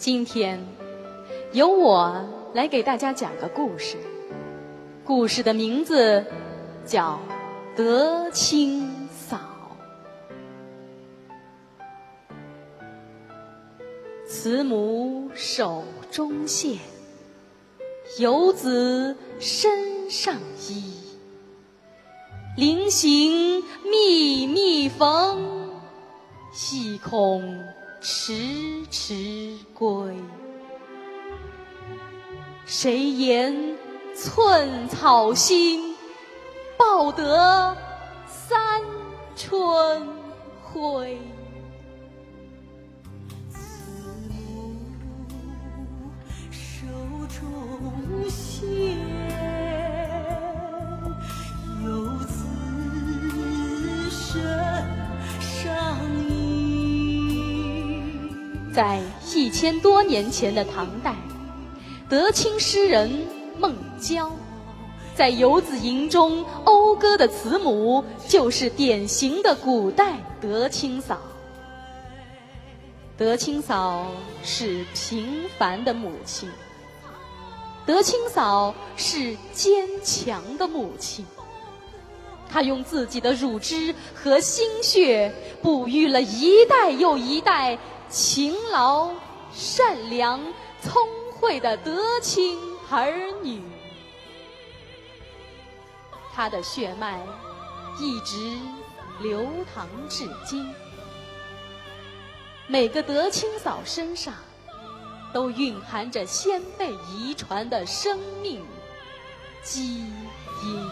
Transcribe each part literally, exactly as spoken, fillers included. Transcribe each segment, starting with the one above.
今天由我来给大家讲个故事，故事的名字叫《德清嫂》。慈母手中线，游子身上衣。临行密密缝，意恐迟迟归。谁言寸草心，报得三春晖。 在一千多年前的唐代，德清诗人孟郊在《游子吟》中讴歌的慈母，就是典型的古代德清嫂。 德清嫂是平凡的母亲，德清嫂是坚强的母亲。她用自己的乳汁和心血，哺育了一代又一代勤劳、善良、聪慧的德清儿女。 她的血脉一直流淌至今。每个德清嫂身上，都蕴含着先辈遗传的生命基因。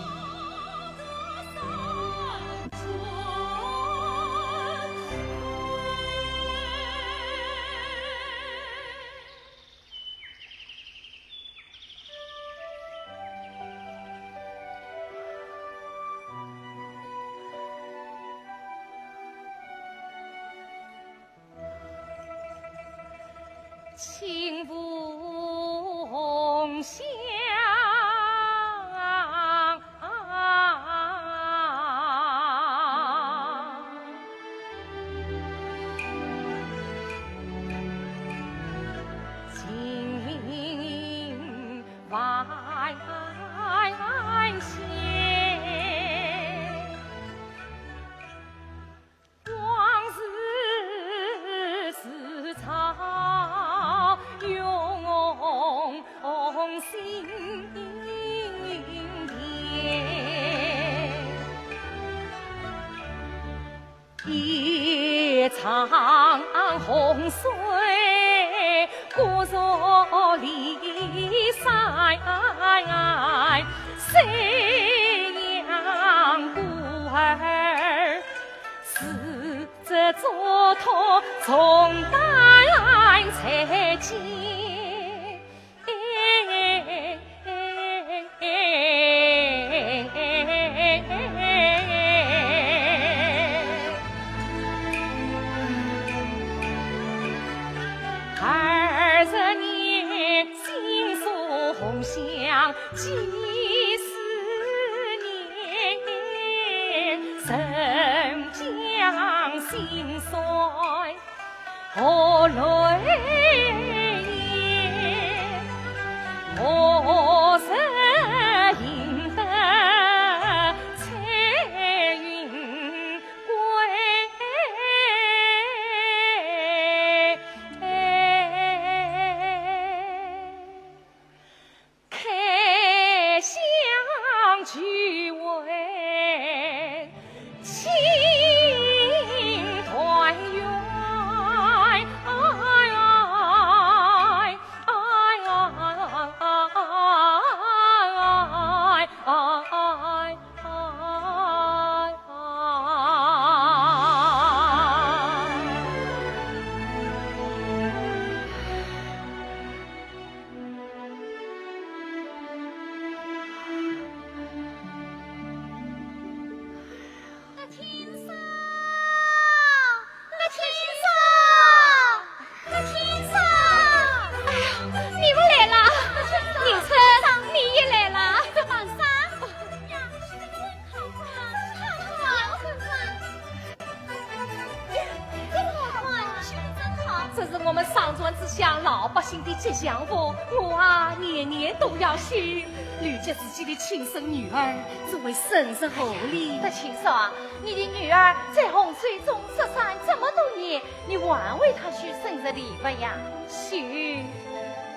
上船之下，老百姓的吉祥物，我啊，年年都要修。尤其自己的亲生女儿，这位生日贺礼。德清嫂啊，你的女儿在洪水中失散这么多年，你还为她修生日礼物呀？修，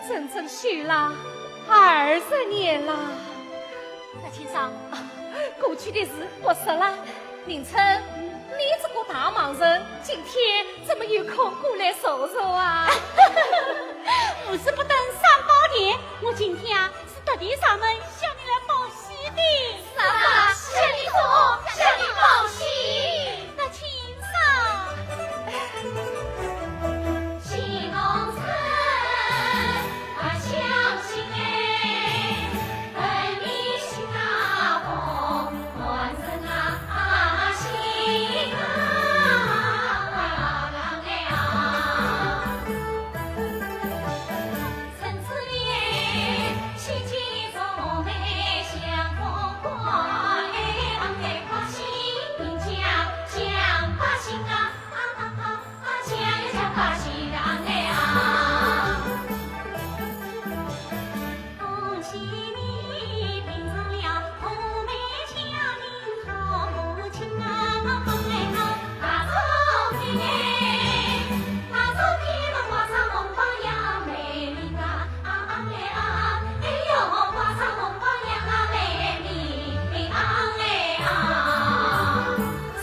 整整修了二十年了。 德清嫂，过去的事不说了。迎春，你这个大忙人，今天怎么有空过来坐坐啊？我是不等三宝殿，我今天啊是特地上门向你来报喜的。是啊，向你祝贺，向你报喜。 德清嫂。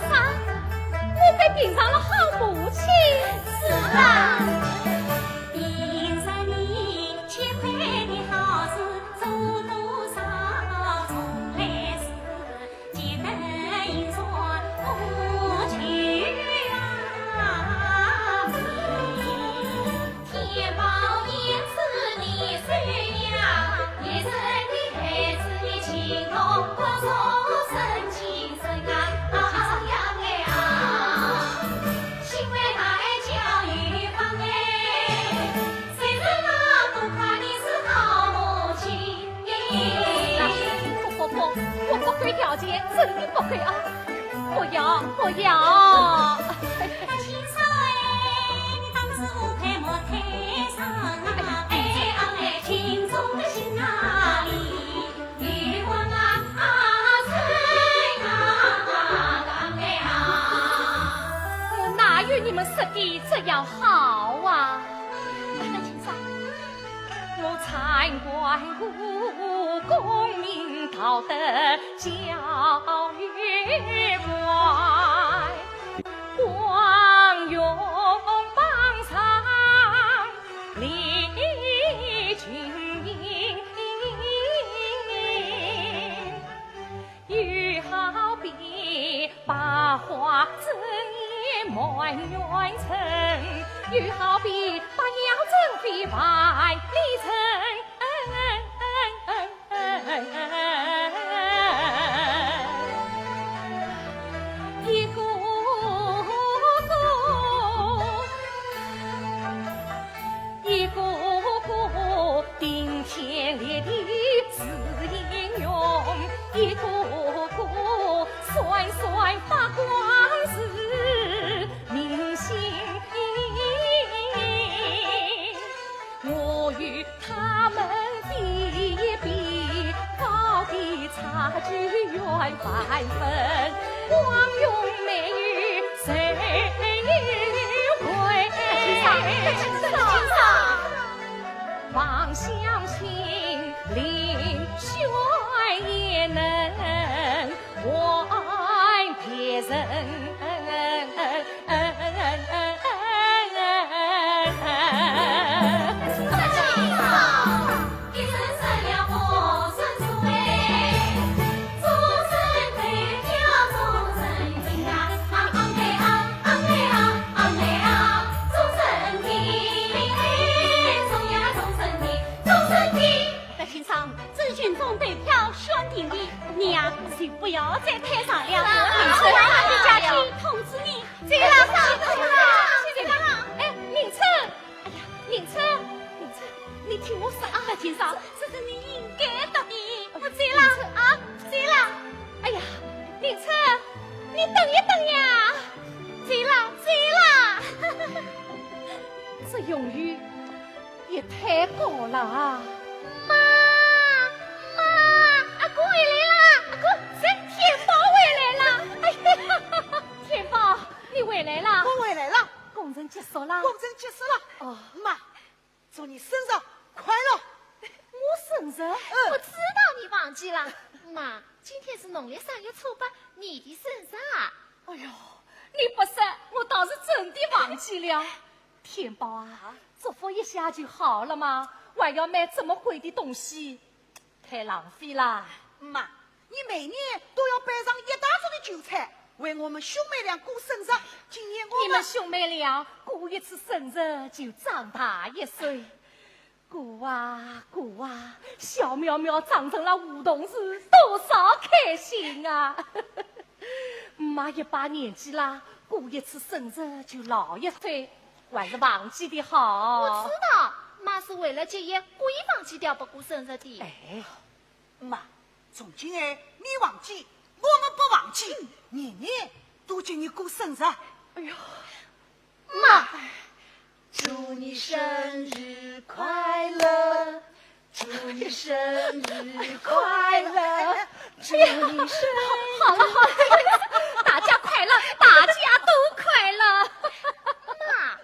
啥？我被评上了好母亲？是啊。不，不，不，我不给条件，真的不给啊！不要，不要！哪有你们说的这样好啊？ 我参观故宫，明道德教育观，光荣榜上立君名。 又好比百花争艳满园春，又好比百鸟争飞万里春。一个个 一个个顶天立地是英雄，一个个闪闪发光是明星。我与他们比一比，高低差距远万分，光荣美誉谁有为？德清嫂，德清嫂，德清嫂。 望小心，林轩也能还别人。德清嫂，这群众都票选定的，你呀，就不要再推搡了。明春，你家去通知你。走了，走了，走了。哎，明春，哎呀，明春，明春，你听我说啊。德清嫂，这是你应该得的。我走了啊，走了。哎呀，明春，你等一等呀。走了，走了。这荣誉也太高了啊！妈，妈，阿哥回来了，阿哥，是天豹回来了！哎呀，天豹，你回来了！我回来了。工程结束了？工程结束了。哦。妈，祝你生日快乐！我生日？嗯。我知道你忘记了。妈，今天是农历三月初八，你的生日啊。哎呦，你不说，我倒是真的忘记了。天豹啊，祝福一下就好了嘛，还要买这么贵的东西，太浪费了。妈，你每年都要摆上一大桌的酒菜，为我们兄妹俩过生日。今年我们……你们兄妹俩过一次生日就长大一岁。过啊过啊，小苗苗长成了梧桐树，多少开心啊！妈一把年纪啦，过一次生日就老一岁，还是忘记的好。我知道，妈是为了节约，故意忘记掉不过生日的。哎，妈，从今哎，你忘记，我们不忘记，年年都给你过生日。哎呦，妈，祝你生日快乐，祝你生日快乐，祝你生日……好了好了，大家快乐，大家都快乐。妈，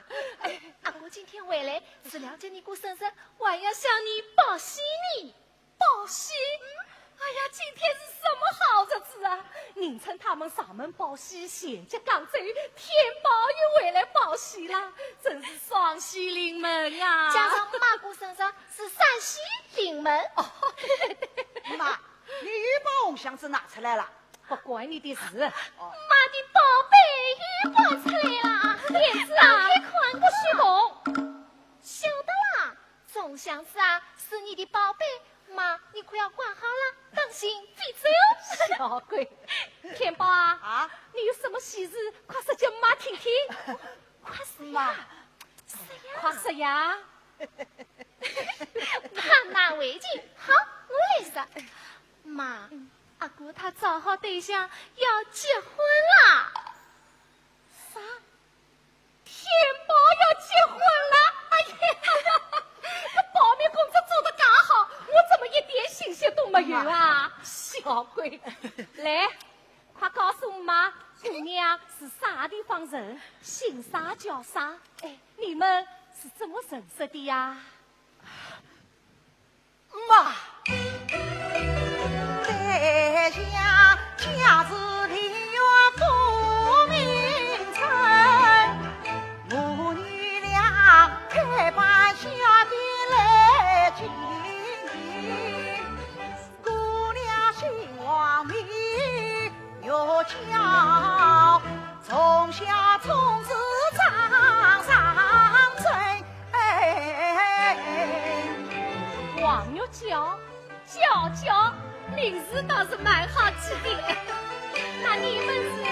阿哥今天回来，除了给你过生日，还要向你报喜呢。报喜？哎呀，今天是什么好日子啊？迎春他们上门报喜，贤侄刚走，天豹又回来报喜了，真是双喜临门啊！加上妈过生日，是三喜临门。哦，妈，你又把红箱子拿出来了。不关你的事。哦。妈的宝贝又跑出来了，燕子啊，打开看个是红。晓得啦，这红箱子啊，是你的宝贝。妈，你可要挂好了，当心飞走。小鬼，天豹啊，啊？你有什么喜事，快说给妈听听。快说呀，妈，说呀。快说呀。妈妈为情，好，我来说。妈，阿哥他找好对象要结婚啦。啥？天豹要结婚了？哎呀，这保密工作做得介好，我怎么一点信息都没有啊？小鬼，来，快告诉妈，姑娘是啥地方人，姓啥叫啥？哎，你们是怎么认识的呀？ 妈。黄玉娇，娇娇，名字倒是蛮好起的。那你们是？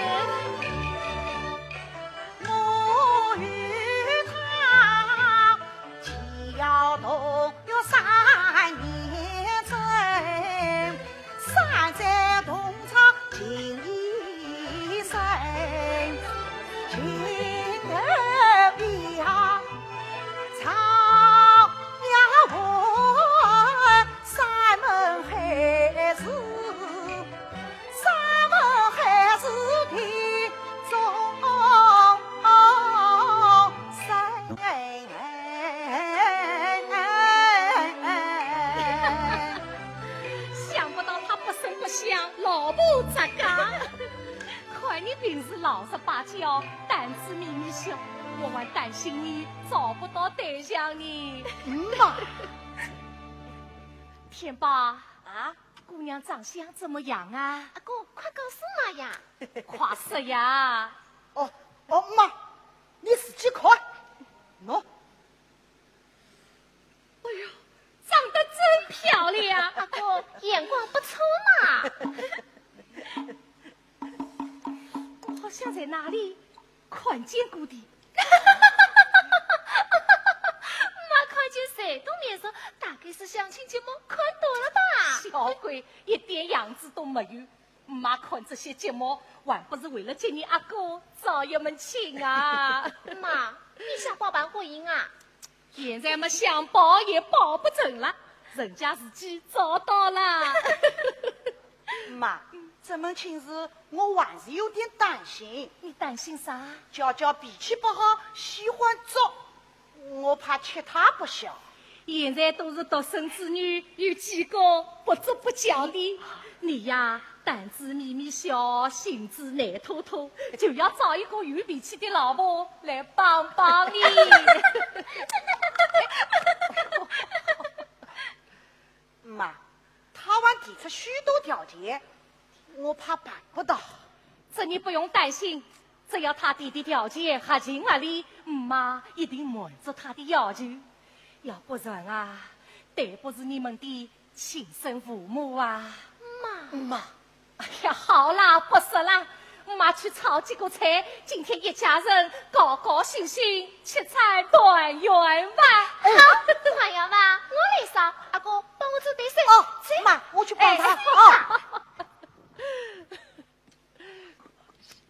想不到他不声不响，老婆着家。看你平时老实巴交，胆子咪咪小，我还担心你找不到对象呢。嗯嘛。天豹啊，啊？姑娘长相怎么样啊？阿哥，快告诉妈呀！快说呀！哦，哦，妈，你自己看。喏，哎呦，长得真漂亮！阿哥，眼光不错嘛。我好像在哪里看见过的。妈看见侪懂面熟，大概是相亲节目看多了吧？小鬼，一点样子都没有。 妈看这些节目，还不是为了给你阿哥招一门亲啊？妈，你想包办婚姻啊？现在么想报也报不成了，人家自己找到了。妈，这门亲事我还是有点担心。你担心啥？娇娇脾气不好，喜欢作，我怕吃她不消。现在都是独生子女，有几个不作不讲的。你呀，胆子咪咪小，性子难拖拖，就要找一个有脾气的老婆来帮帮你。妈，她还提出许多条件，我怕办不到。这你不用担心，只要她提的条件合情合理，姆妈一定满足她的要求。要不然啊，对不住你们的亲生父母啊。妈。妈。哎呀，好啦，不说了，姆妈去炒几个菜，今天一家人高高兴兴吃餐团圆饭。好，团圆饭我来烧，阿哥帮我做点心。哦，走。妈，我去帮她。哎，哦。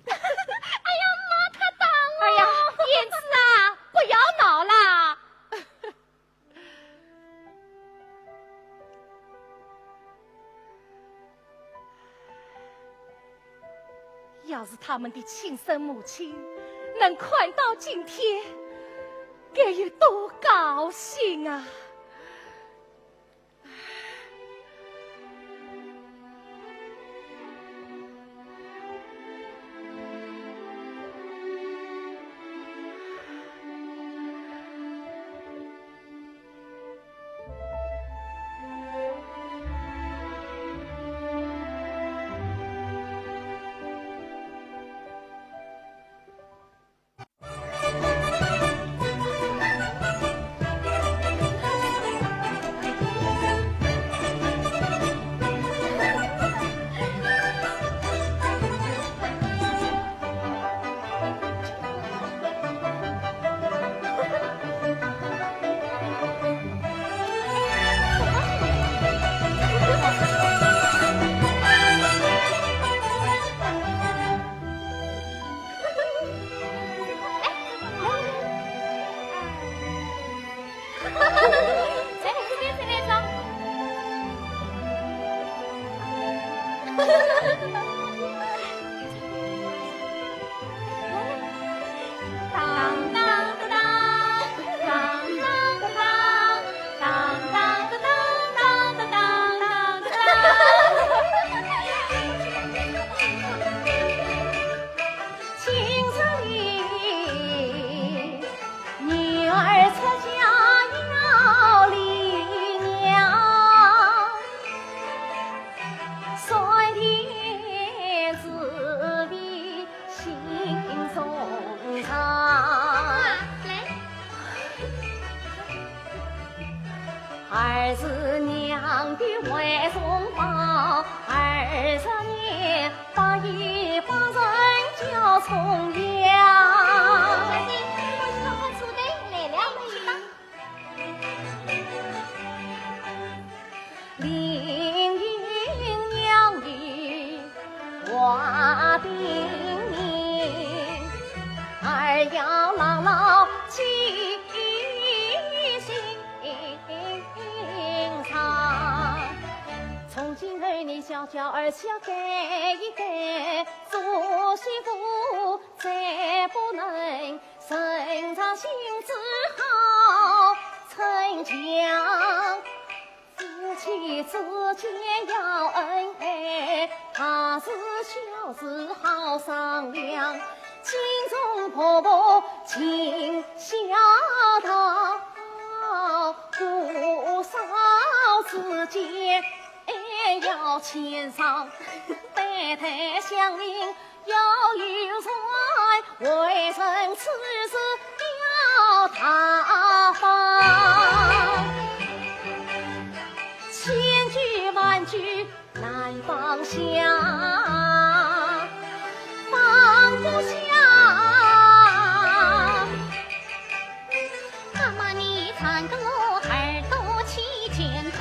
哎呀，妈，她打我。哎呀，胭脂啊，不要闹啦。 要是他们的亲生母亲能看到今天，该有多高兴啊！今日里女儿出嫁要离娘，三天之内信送上。 儿是娘的怀中抱，二十年把一把人叫重阳。小姐，快快坐定，来了，快去吧。林英娘的 话叮咛，儿要牢牢记心上。从今后你小娇儿孝改一改，做媳妇再不能，人家心子好逞强。 夫妻之间要恩爱，大事小事好商量。敬重婆婆尽孝道，姑嫂之间要谦让，对待乡邻 要友善，为人处事要大方。千句万句难放下，放不下。 妈妈，你缠得我耳朵起茧，头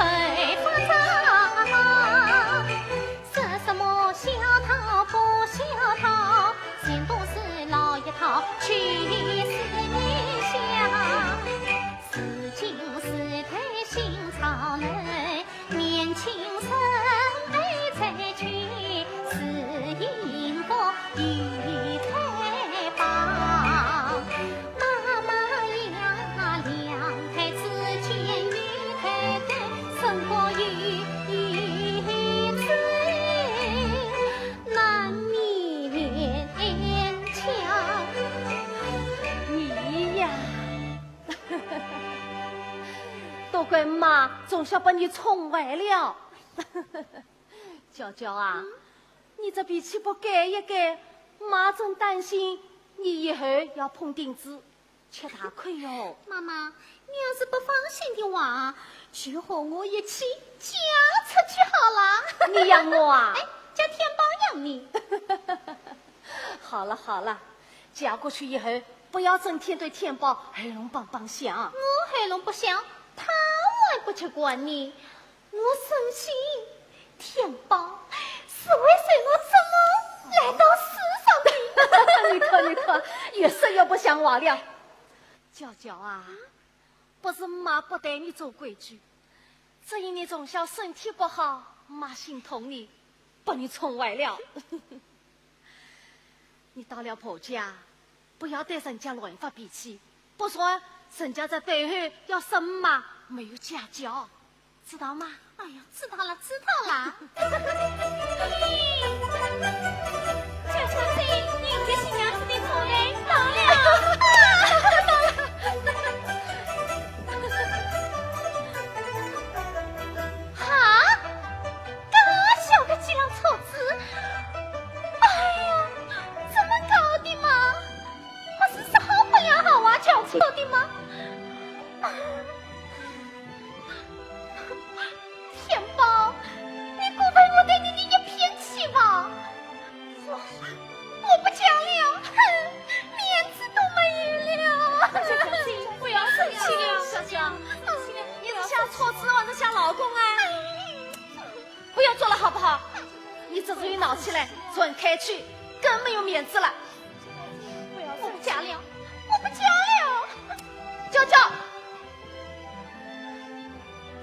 发炸毛。说什么小套不小套，全部是老一套，去年四月下。怪妈从小把你宠坏了。娇娇啊，你这脾气不改一改，妈真担心你以后要碰钉子，吃大亏哟。妈妈，你要是不放心的话，就和我一起嫁出去好了。你养我啊？哎，叫天宝养你。好了好了，嫁过去以后，不要整天对天宝喉咙梆梆响。我喉咙不响，他还不去管你。我深信天宝是会随我做梦来到世上的。你看你看，越说越不像话了。娇娇啊，不是妈不待你做规矩，只因你从小身体不好，妈心痛你，把你宠坏了。你到了婆家，不要对人家乱发脾气，不然人家在背后要说妈没有家教，知道吗？哎呀，知道了，知道了。嘿，小小姐，你这新娘子的头来到了。哈，介小个几辆车子，哎呀，怎么搞的嘛？不是说好不要好啊，叫车的吗？天宝，你辜负我对你的一片期望。我，我不讲了，哼，面子都没有了。小姐，不要生气了。小姐，你是想车子还是想老公啊？不要做了好不好？你这次又闹起来，传开去，更没有面子了。我不讲了，我不讲了。娇娇，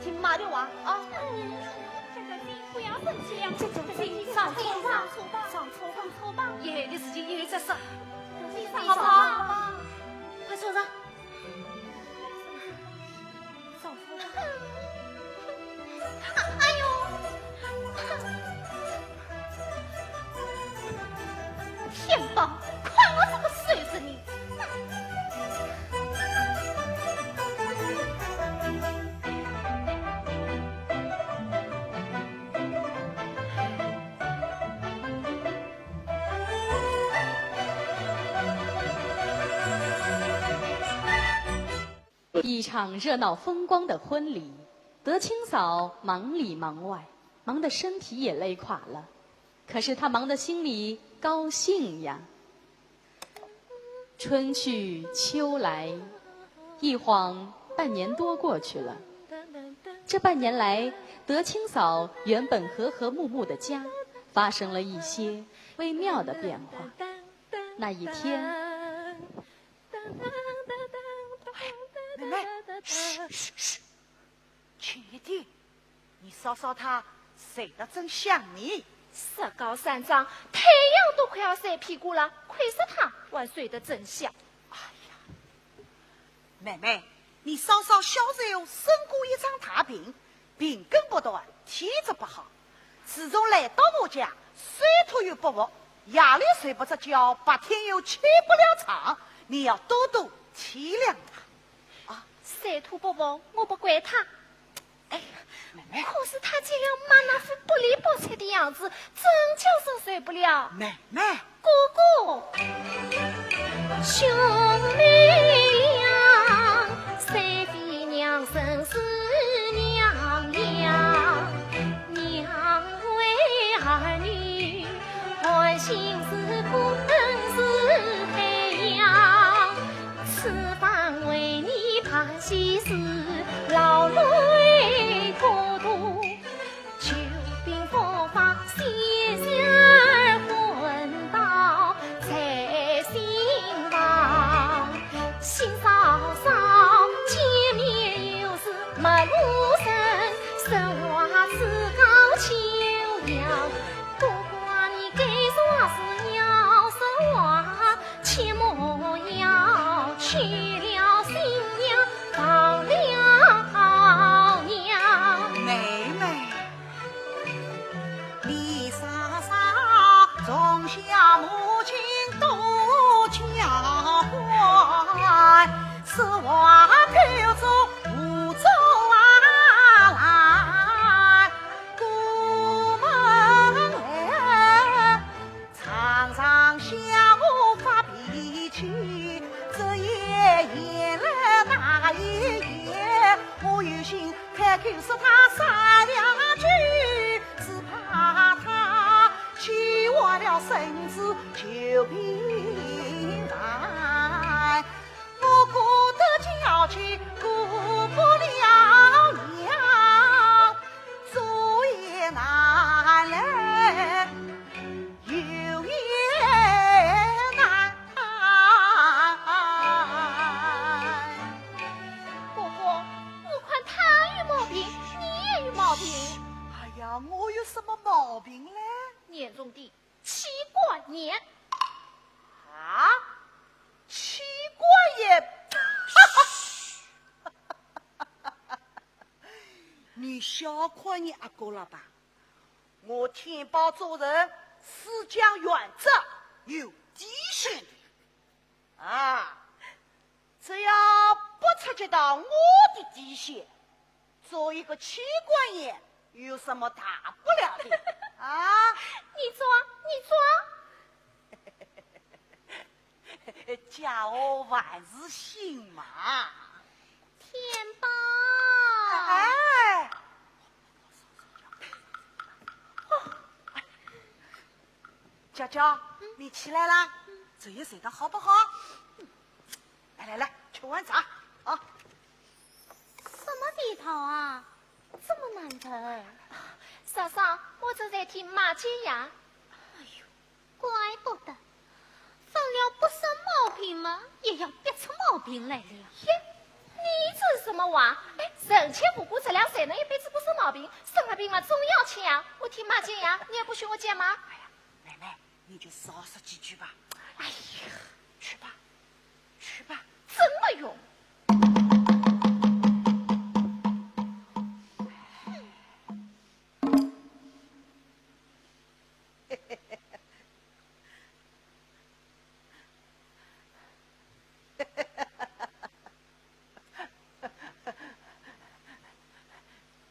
听妈的话啊！不要生气了，上车吧，上车吧，上车吧，上车吧。以后的事情以后再说，好不好？快坐上。 哎呦！天宝，看我怎么收拾你！ 一场热闹风光的婚礼，德清嫂忙里忙外，忙得身体也累垮了，可是她忙得心里高兴呀。春去秋来，一晃半年多过去了。这半年来，德清嫂原本和和睦睦的家，发生了一些微妙的变化。那一天， 妹妹，嘘，嘘，嘘，轻一点，你嫂嫂她睡得正香呢。日高三丈，太阳都快要晒屁股了，亏是她还睡得正香。哎呀，妹妹，你嫂嫂小时候生过一场大病， 病根不断，体质不好。自从来到我家，水土又不服，夜里睡不着觉，白天又起不了床，你要多多体谅她。啊，水土不服，我不怪她。哎，妹妹。可是她见了妈那副不理不睬的样子，真叫人受不了。妹妹。 哥哥。兄妹俩，谁非娘生是娘娘，娘为儿女，含辛茹苦本是培养，此番为你办喜事，劳累过度， 旧病复发，险些昏倒在新房。新嫂嫂见面有事没路人，说话趾高气扬，不管你该说是要说话， 切莫要去了新娘忘了娘。妹妹，你嫂嫂从小母亲多娇惯，说话口中无做啊，听说他杀了狗，只怕他激坏了身子就病难。我顾得小姐，顾不了娘，做也难，有也难。 伯伯，我看他有毛病，你也有毛病。哎呀，我有什么毛病嘞？严重的妻管严。啊？妻管严？你小看你阿哥了吧？我天豹做人是讲原则，有底线的。 啊，只要不触及到我的底线，做一个妻管严有什么大不了的？啊？你装，你装。家和万事兴嘛。天豹。哎。 娇娇，你起来啦，这夜睡得好不好？来来来，吃碗茶啊。什么味道啊？这么难闻。嫂嫂，我正在听马姐呀。哎呦，怪不得，犯了不生毛病嘛，也要逼出毛病来了。耶，你这是什么话？哎，人吃五谷杂粮，谁能一辈子不生毛病？生了病嘛，总要吃呀。我听马姐呀，你也不许我讲吗？哎呀， 妹妹，你就少说几句吧。哎呀，去吧，去吧。真没用。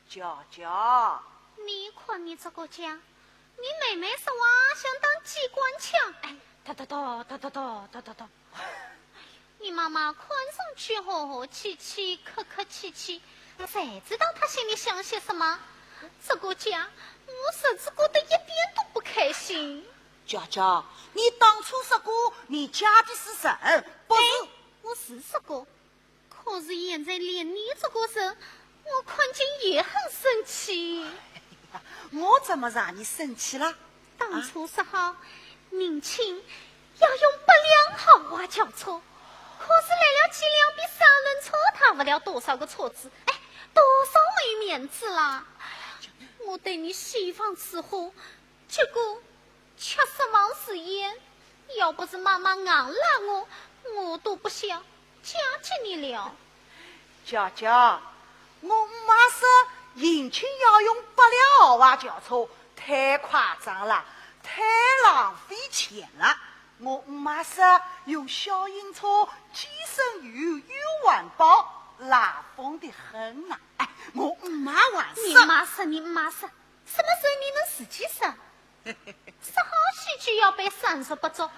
娇娇。你看你这个家，你妹妹说话像当机关枪。哎，哒哒哒，哒哒哒，哒哒哒。你妈妈看上去和和气气、客客气气，谁知道她心里想些什么？这个家，我日子过得一点都不开心。娇娇，你当初说过，你嫁的是人，不是？哎，我是说过， 可是现在连你这个人，我看见也很生气。我怎么让你生气了？当初说好，迎亲要用八辆豪华轿车，可是来了几辆比三轮车大不了多少个车子，哎，多少没面子啦！我对你西房伺候，结果 却是望实现。要不是妈妈硬拉我，我都不想嫁给你了。娇娇，我姆妈说迎亲要用八辆豪华轿车，太夸张了，太浪费钱了。我姆妈说用小型车既省油又环保，拉风的很呐。哎，我姆妈还说，你妈说，你妈说，什么时候你能自己说？ 说好喜酒要摆三十八桌，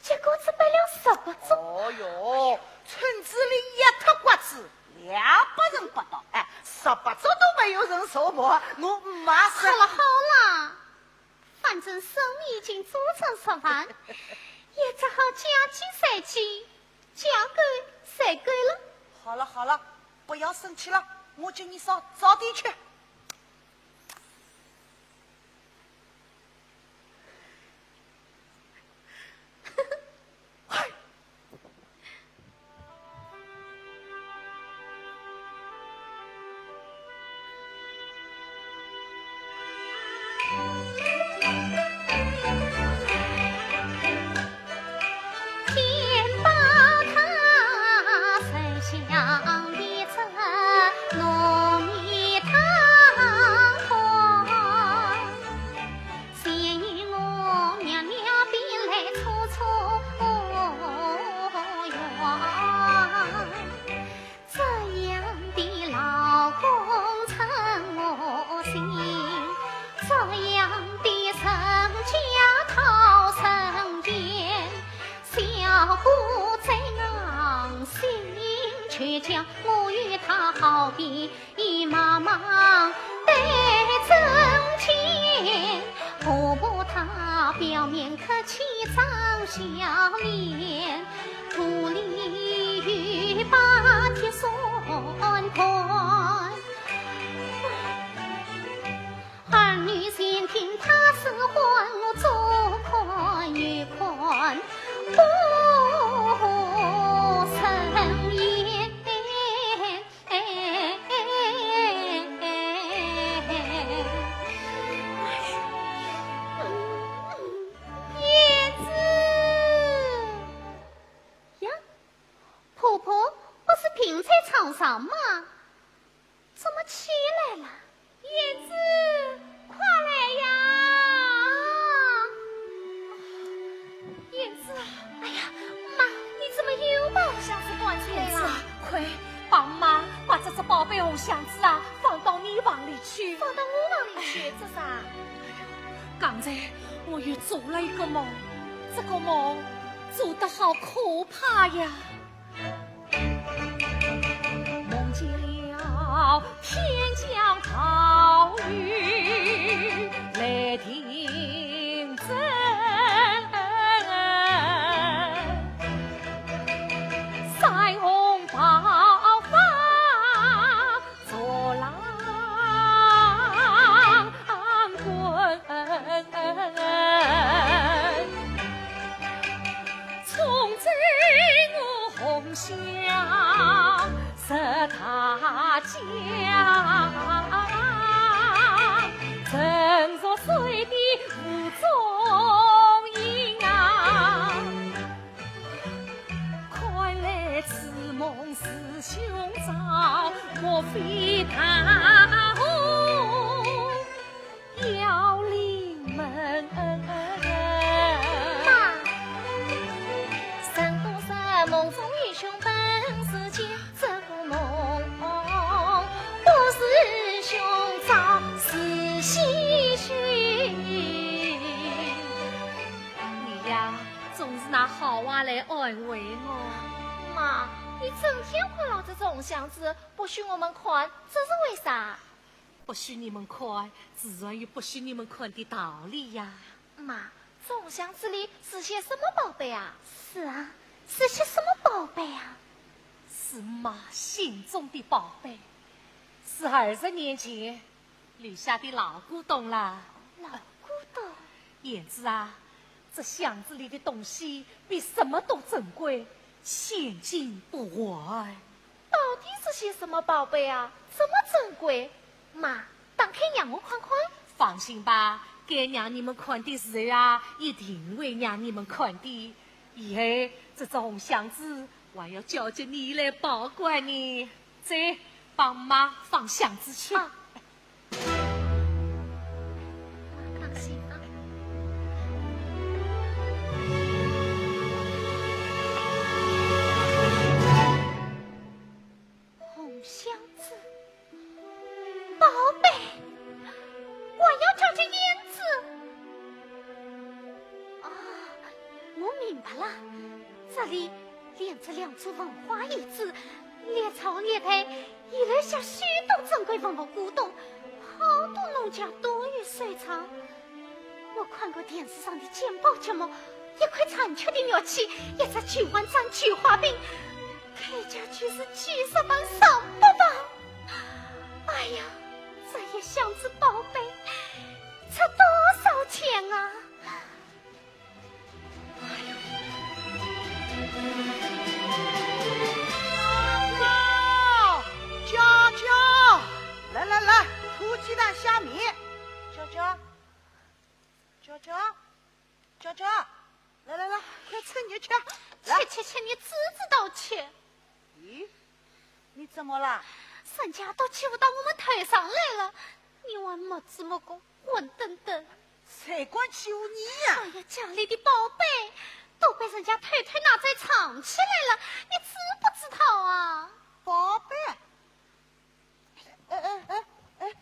结果只摆了十八桌。哦哟，村子里一塌刮子，两百人不到，哎，十八桌都没有人坐满，我姆妈说。好了好了，反正生米已经煮成熟饭，也只好嫁鸡随鸡，嫁狗随狗了。好了好了，不要生气了，我给你烧早点去。急忙忙得正经，婆婆她表面客气，装笑脸，肚里有把铁算盘。儿女前听她使唤，我左看右看不顺眼。 燕子。呀，婆婆不是病在床上吗？怎么起来了？燕子，快来呀！燕子啊，哎呀，妈，你怎么又把红箱子端起来了？燕子啊，快，帮妈把这只宝贝红箱子啊，放到你房里去。放到我房里去，做啥？刚才我又做了一个梦，这个梦做得好可怕呀！梦见了天降暴雨雷霆震，山洪爆发 作浪滚，冲走我红箱十大家，沉入水底无踪影啊。 看来此梦是凶兆，莫非大祸要临门。妈，人都说梦中有凶本是吉，这个梦不是凶兆是喜讯。你呀， 总是拿好话来安慰我。妈，你整天困牢这只红箱子，不许我们看，这是为啥？不许你们看，自然有不许你们看的道理呀。妈，这红箱子里是些什么宝贝啊？是啊，是些什么宝贝啊？是妈心中的宝贝，是二十年前 留下的老古董啦。老古董？燕子啊，这箱子里的东西比什么都珍贵，现金不换。到底是些什么宝贝啊？这么珍贵？妈，打开让我看看。放心吧，该让你们看的时候啊，一定会让你们看的。以后这只红箱子还要交给你来保管呢。走，帮妈放箱子去。啊。 红箱子，宝贝，我要找着燕子。啊，我明白了，这里连着两处文化遗址，历朝历代 遗留下许多珍贵文物古董，好多农家都有收藏。我看过电视上的鉴宝节目，一块残缺的玉器，一只九万张九花饼，开价就是几十万、上百万。哎呀，这一箱子宝贝，值多少钱啊？ 娇娇，娇娇，来来来，土鸡蛋虾米，娇娇，娇娇，娇娇，来来来，快吃，你吃，来。吃吃吃，你自己倒吃。咦，你怎么了？人家都欺负到我们头上来了，你还没这么个 混蛋蛋。谁敢欺负你呀？哎呀，家里的宝贝都被人家偷偷拿走藏起来了，你知不知道啊？宝贝？哎，哎，哎，哎。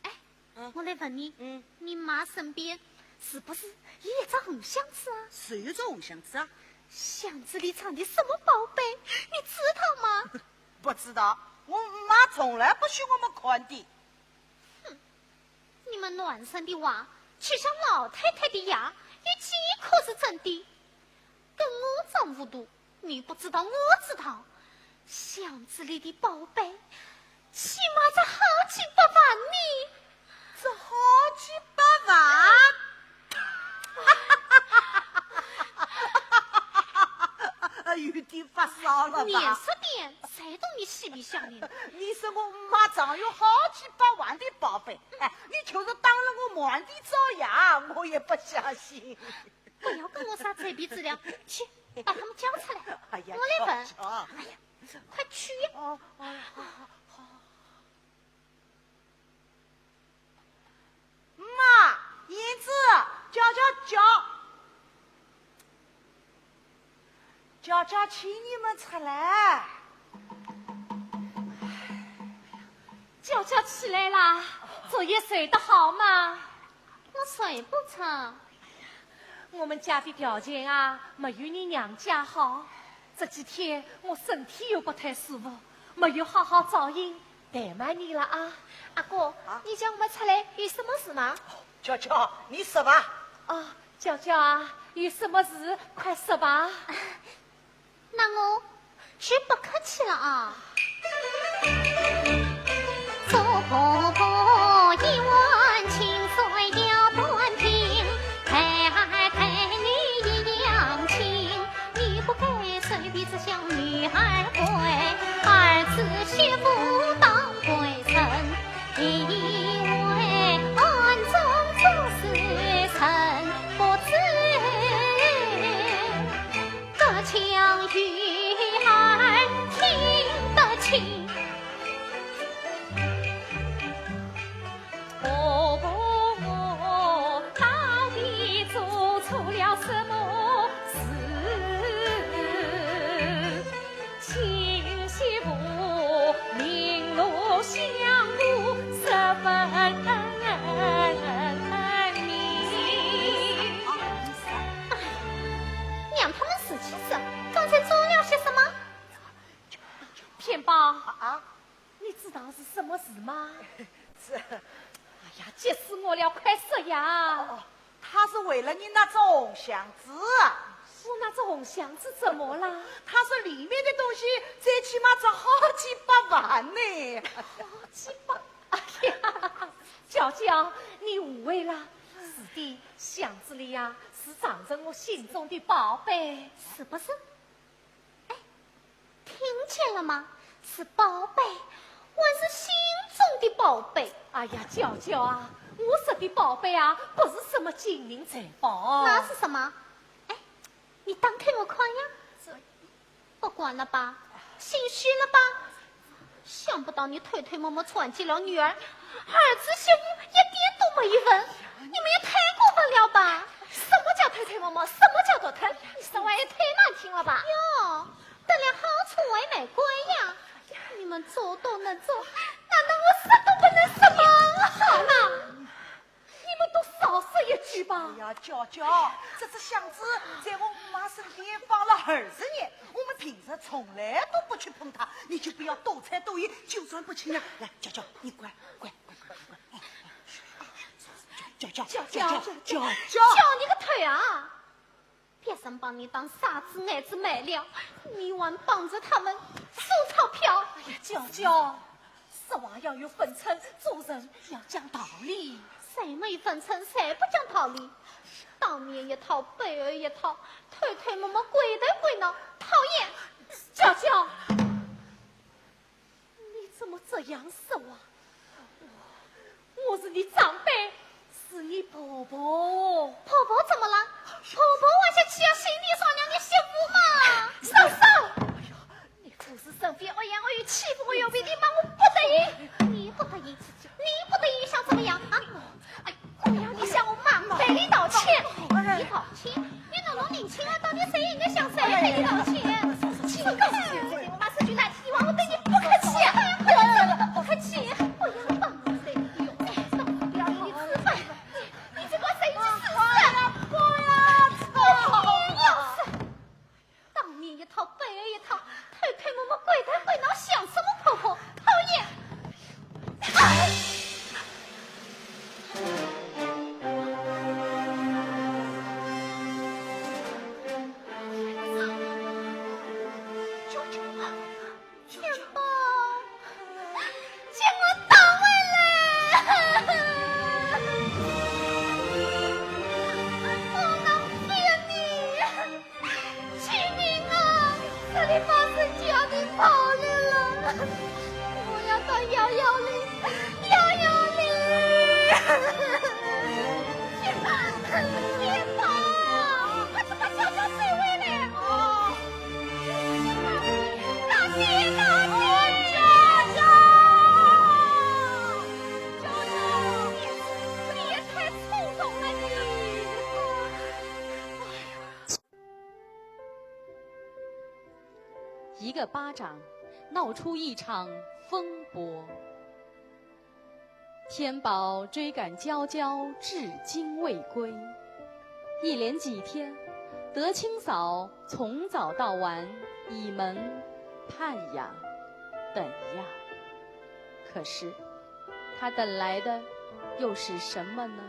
哎，嗯。我来问你，嗯。你妈身边是不是有一只红箱子啊？谁有只红箱子啊？箱子里藏的什么宝贝，你知道吗？不知道。我姆妈从来不许我们看的。哼，你们男人的话，就像老太太的牙，有几颗是真的？跟我装糊涂，你不知道我知道。箱子里的宝贝，起码值好几百万呢。这好几百万？有点发烧了吧？严肃点，谁懂你嬉皮笑脸的。你说我妈藏有好几百万的宝贝，哎，你就是当着我面的造谣，我也不相信。不要跟我耍嘴皮子了，去，把它们交出来。哎呀，我来问。巧巧。哎呀，快去呀。哦，哦，好，好，好。妈，燕子，巧巧，巧巧，请你们出来。巧巧起来啦，昨夜睡得好吗？我睡不着。我们家的条件啊，没有你娘家好。这几天我身体又不太舒服，没有好好照应，怠慢你了啊。阿哥，啊？你叫我们出来有什么事吗？巧巧，你说吧。啊，巧巧啊，有什么事快说吧。那我就不客气了啊。做婆婆一碗清水要端平，待儿待女一样亲。你不该随便只向女儿跪，儿子媳妇当归人，你以为暗中做事人不知。 这腔女儿听得清。婆婆，我到底做错了什么事？请媳妇明路相顾，十分明。 让他们自己说，刚才做了些什么？偏帮，啊？你知道是什么事吗？是。哎呀，急死我了，快说呀！哦，他是为了你那只红箱子。我那只红箱子怎么了？他说里面的东西最起码值好几百万呢。好几百？哎呀，巧巧，你误会了。是的，箱子里呀，是藏着我心中的宝贝。是不是？ 哎，听见了吗？是宝贝，还是心中的宝贝？哎呀，巧巧啊，我说的宝贝啊，不是什么金银财宝。那是什么？哎，你打开我看呀。这，不管了吧，心虚了吧？ 想不到你偷偷摸摸闯进了女儿，儿子媳妇一点都没有份，你们也太过分了吧！什么叫偷偷摸摸？什么叫偷偷？你说话也太难听了吧！哟，得了好处还卖乖呀！你们做都能做，难道我说都不能说吗？好了， 你们都少说一句吧。哎呀，巧巧，这只箱子在我妈身边放了二十年，我们平时从来都不去碰它，你就不要多猜多疑，就算不清了。来，巧巧，你乖，乖，乖，乖，乖。巧巧，巧巧，巧巧，巧巧。叫你个头啊！ 别人把你当傻子呆子卖了，你还帮着他们收钞票。哎呀，巧巧，说话要有分寸，做人要讲道理。谁没分寸，谁不讲道理？当面一套，背后一套，偷偷摸摸，鬼头鬼脑，讨厌！巧巧， 你怎么这样说啊？我，我是你长辈，是你婆婆。婆婆怎么了？婆婆还想欺压你，商量你媳妇嘛。嫂嫂！哎呀，你口是心非，恶言恶语欺负我，要被你骂，我不得已。你不得已，你不得已想怎么样啊？哎，我要你向我妈赔礼道歉。你道歉？你弄弄年轻啊，到底谁应该向谁赔礼道歉？这个，我妈说句难听话，我对你不客气啊！不要这么不客气，我要帮你谁用？哎，不要你自卑，你这个谁去死啊！我要，我要，我要死！当面一套，背后一套，偷偷摸摸，鬼头鬼脑，像什么婆婆？你发生交警跑了，我要到幺幺零，幺幺零。天宝，天宝，快去把娇娇追回来！哦，大姐，大姐，娇娇，娇娇，你也太冲动了你。一个巴掌，闹出一场风波。天宝追赶娇娇至今未归，一连几天，德清嫂从早到晚倚门盼呀，等呀。可是，她等来的又是什么呢？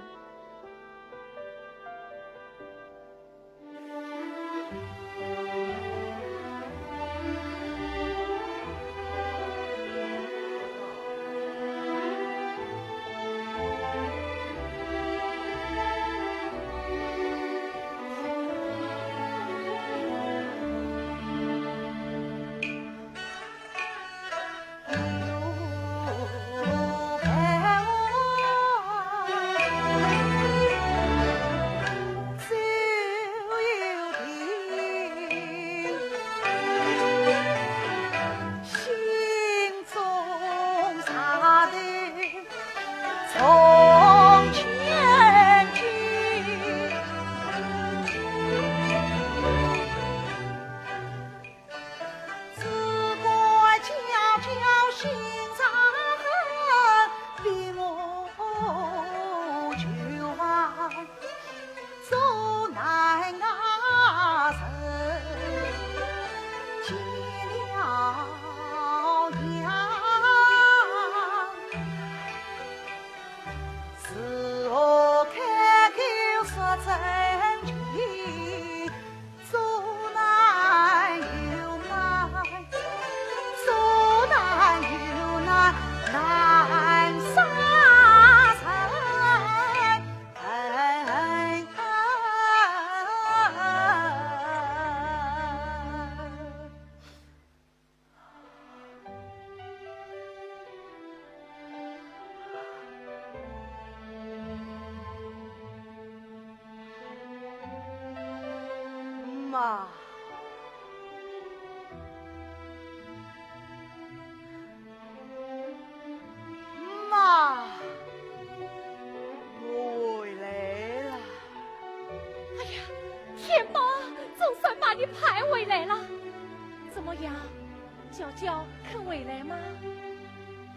娇娇肯回来吗？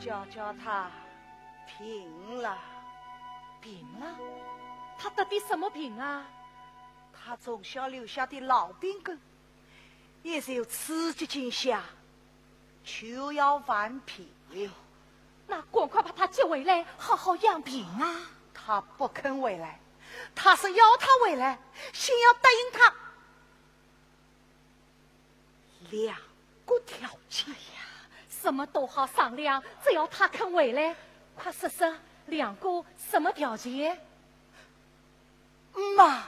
娇娇她病了。病了？她得的什么病啊？她从小留下的痨病根，一受刺激惊吓，就要犯病。那赶快把她接回来，好好养病啊！她不肯回来，她是要她回来，先要答应她 两个条件。哎呀，什么都好商量，只要她肯回来。快说说两个什么条件？妈。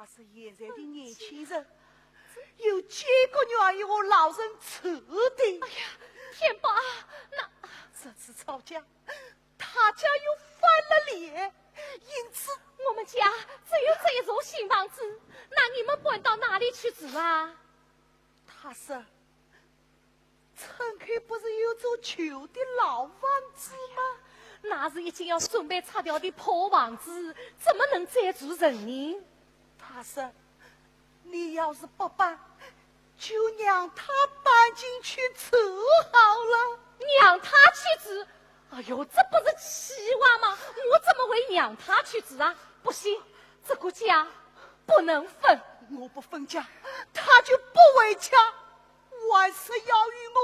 是现在的年轻人，有几个愿意和老人住的？哎呀，天宝啊，那……这次吵架，他家又翻了脸，因此……我们家只有这一座新房子，那你们搬到哪里去住啊？他说， 村口不是有座旧的老房子吗？那是已经要准备拆掉的破房子，怎么能再住人呢？他说，你要是不搬，就让他搬进去住好了。让他去住？哎呦，这不是气话吗？我怎么会让他去住啊？不行，这个家不能分。我不分家，他就不回家。 还是要与我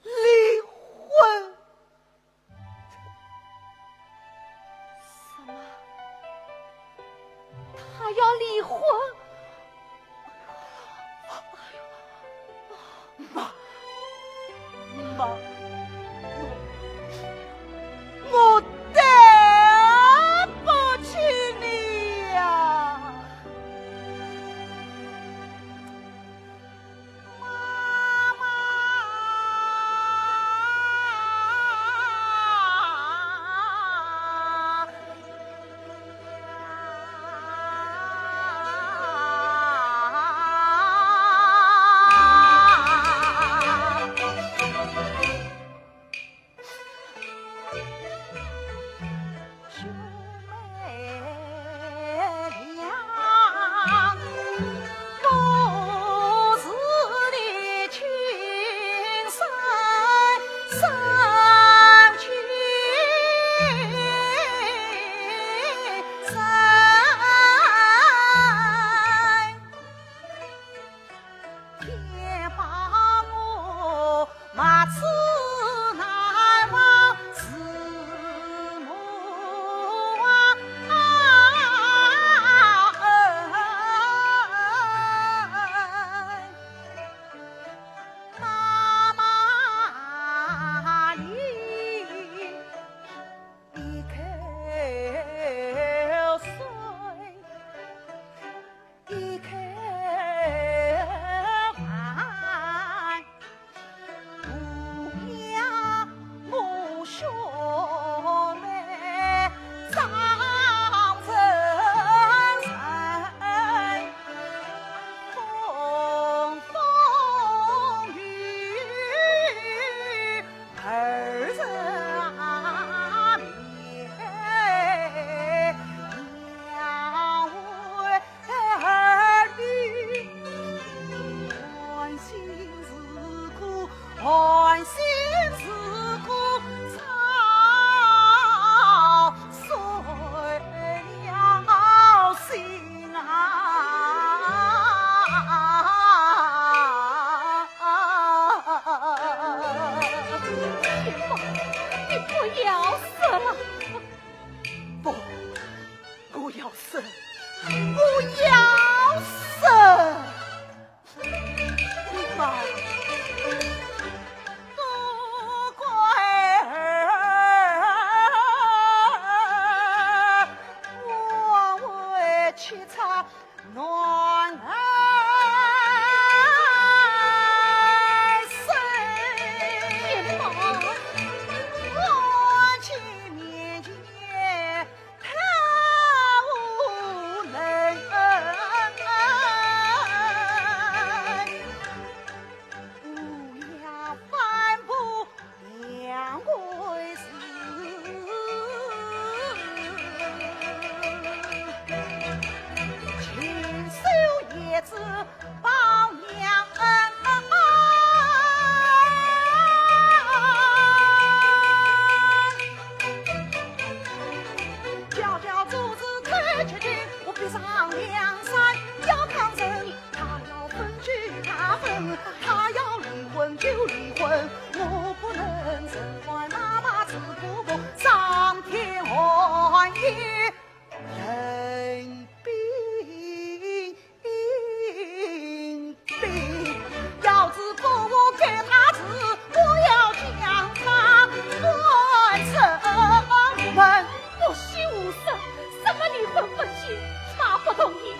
离婚。什么？他要离婚？妈，妈，我，我对不起你呀。 你不要说了。不，我要说，我要说。 不许胡说，什么离婚分居，他不同意。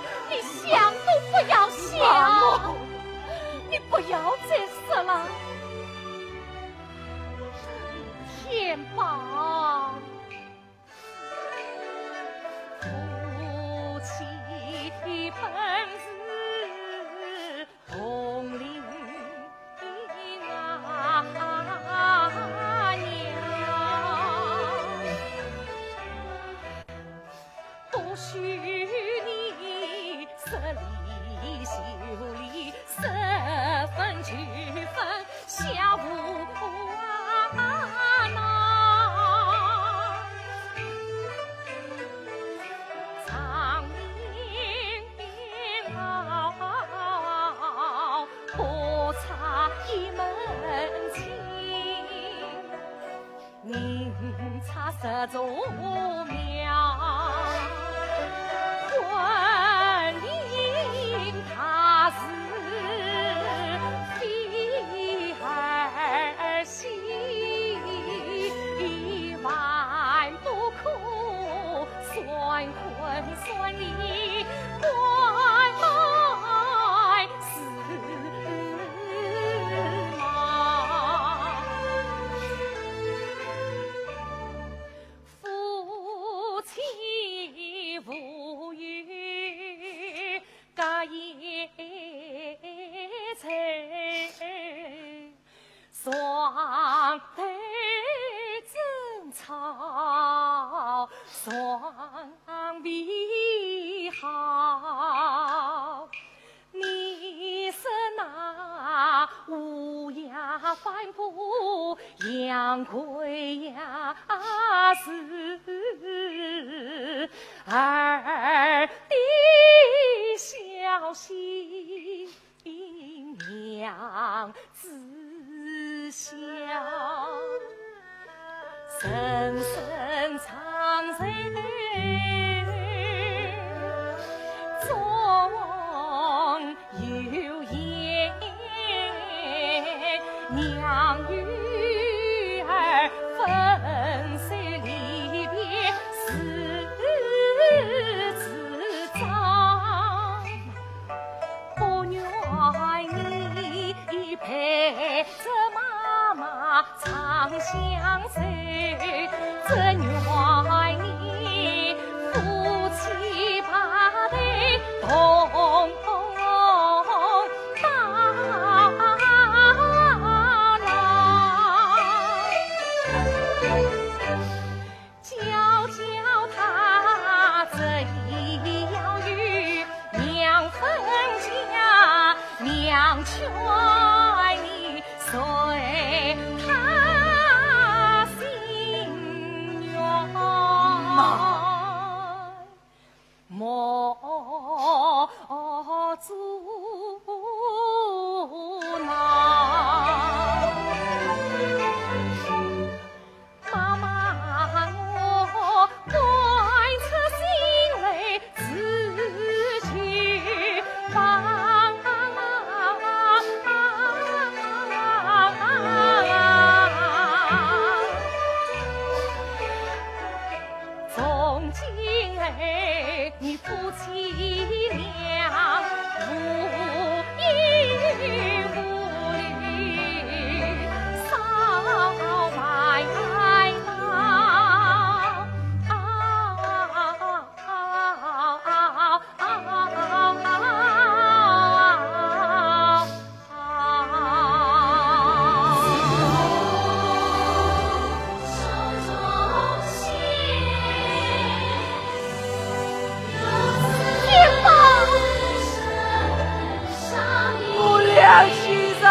不良先生，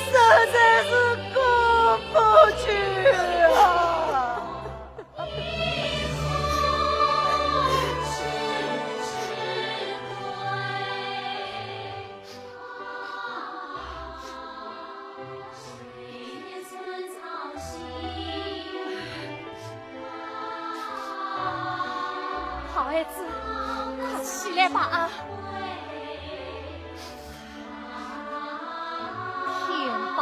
实在是过不去啊！好孩子，快起来吧啊！天吧！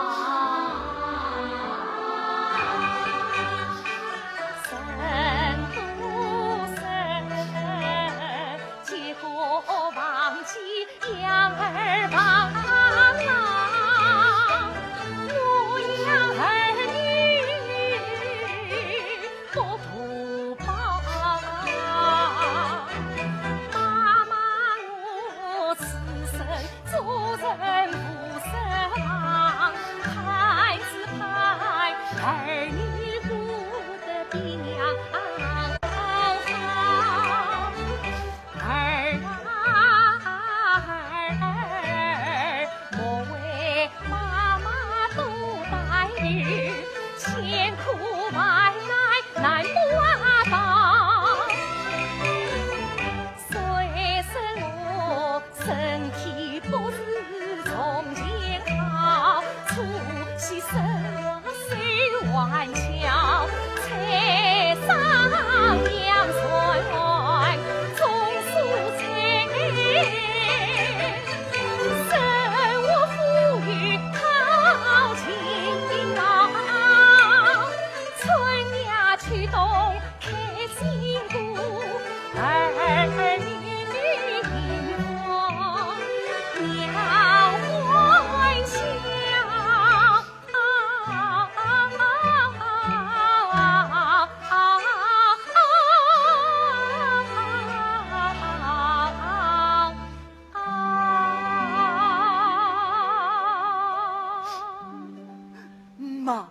妈，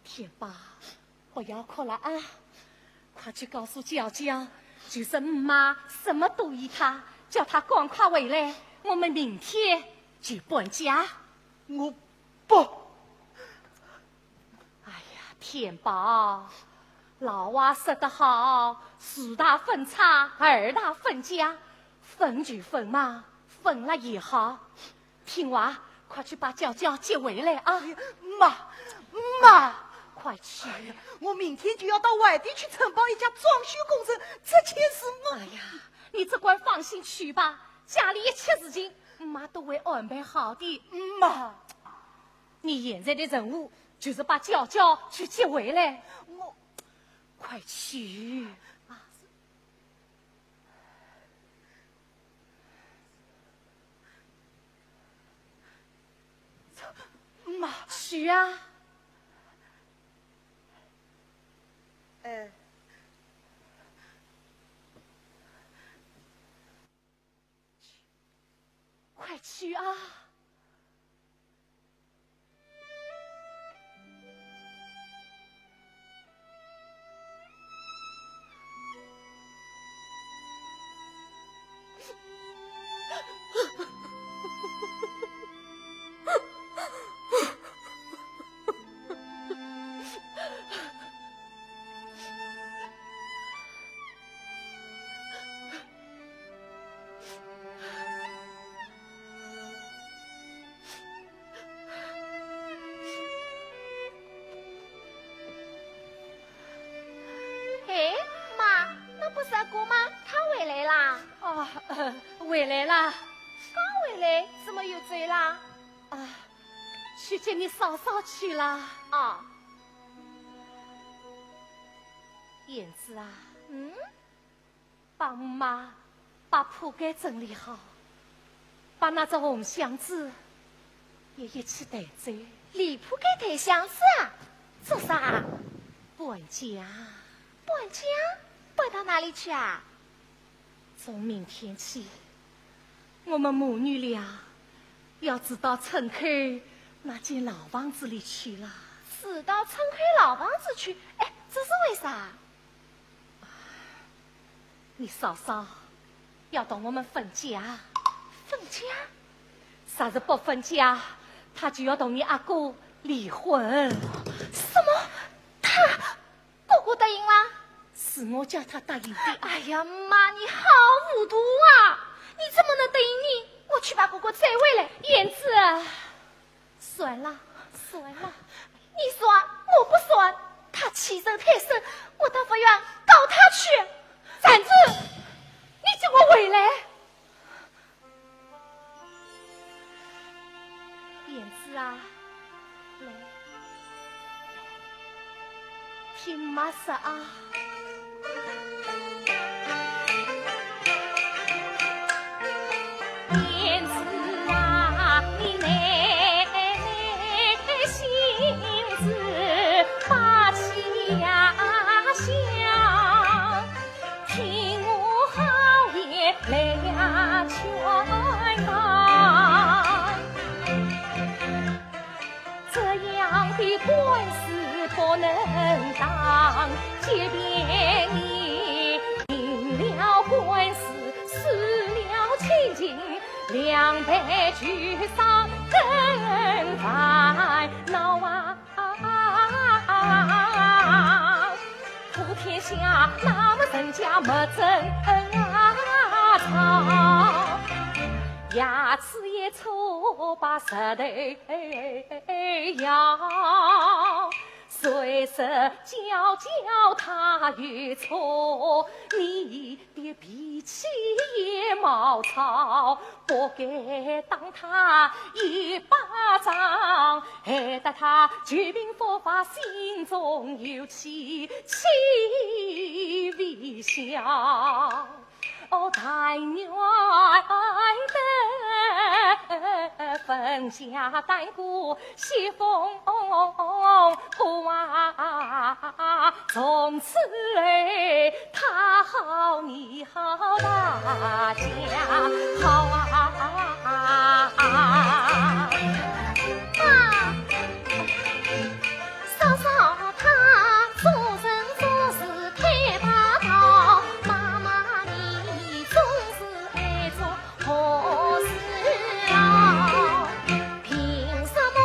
天霸，不要哭了啊！快去告诉娇娇，就是姆妈什么都依她，叫她赶快回来，我们明天就搬家。我不。哎呀，天霸，老话说得好，树大分叉，儿大分家，分就分嘛，分了也好。 听话，快去把娇娇接回来啊！哎呀，妈，妈，快去！哎呀，我明天就要到外地去承包一家装修工程，这件事我……哎呀，你只管放心去吧，家里一切事情，妈都会安排好的。妈，你现在的任务就是把娇娇去接回来。我……快去！啊， 妈，去啊！哎，快去啊！ 哎，妈，那不是阿哥吗？他回来啦。哦，呃，回来啦。刚回来，怎么又走啦？啊，去接你嫂嫂去啦。哦。燕子啊。嗯？ 帮姆妈把铺盖整理好，把那只红箱子也一起带走。理铺盖、抬箱子啊？做啥？搬家。搬家？搬到哪里去啊？从明天起，我们母女俩要住到村口那间老房子里去了。住到村口老房子去？哎，这是为啥？ 你嫂嫂要同我们分家。分家？若是不分家，她就要同你阿哥离婚。什么？他……哥哥答应啦？是我叫他答应的。哎呀，妈，你好糊涂啊！你怎么能答应呢？我去把哥哥追回来。燕子， 算了，算了，你算，我不算。他欺人太甚，我到法院告他去。站住！你给我回来！燕子啊，来，来，听妈说啊。 燕子啊，你耐心是把家乡，听我好言来劝他。 这样的官司不能当，即便你赢了官司，输了亲情，两败俱伤更烦恼啊！普天下那么人家没争吵，牙齿也 错把舌头咬，是虽是娇娇她有错，你的脾气也毛糙，不该打她一巴掌，害得她旧病复发，心中有气，气未消。 哦，但愿得分家，但顾西风光，从此后他好你好大家好啊。 嫂嫂她做人做事太霸道，妈妈你总是爱做和事佬。凭什么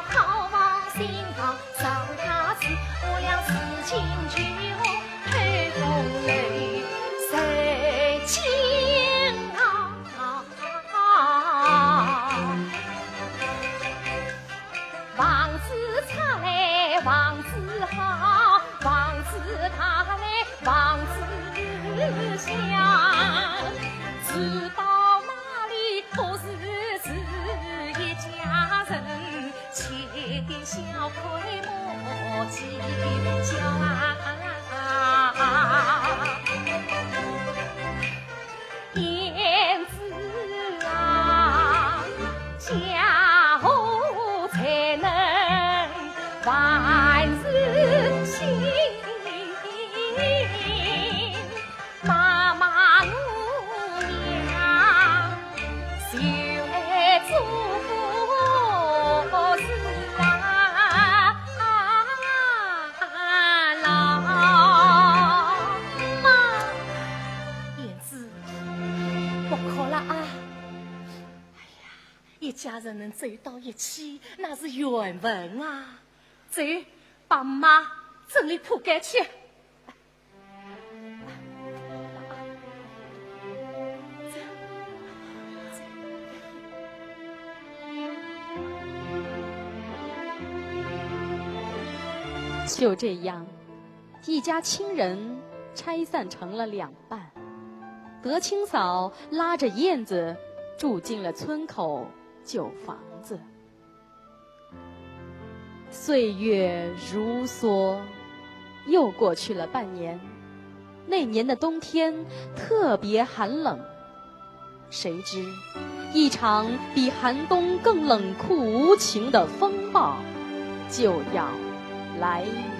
好房新房，让她住，我要自己去哦，透风楼，受尽啊。 房子差来房子好，房子大来房子响，住到哪里都是是一家人，切点小亏莫计较啊。 胭脂啊，家和才能万事兴。妈妈我呀，就爱做和事啊，老妈。胭脂， 不哭了啊。哎呀，一家人能走到一起，那是缘分啊。走，把妈整理铺盖去。 就这样，一家亲人拆散成了两半。德清嫂拉着燕子住进了村口旧房子。岁月如梭，又过去了半年。那年的冬天特别寒冷， 谁知，一场比寒冬更冷酷无情的风暴就要来临。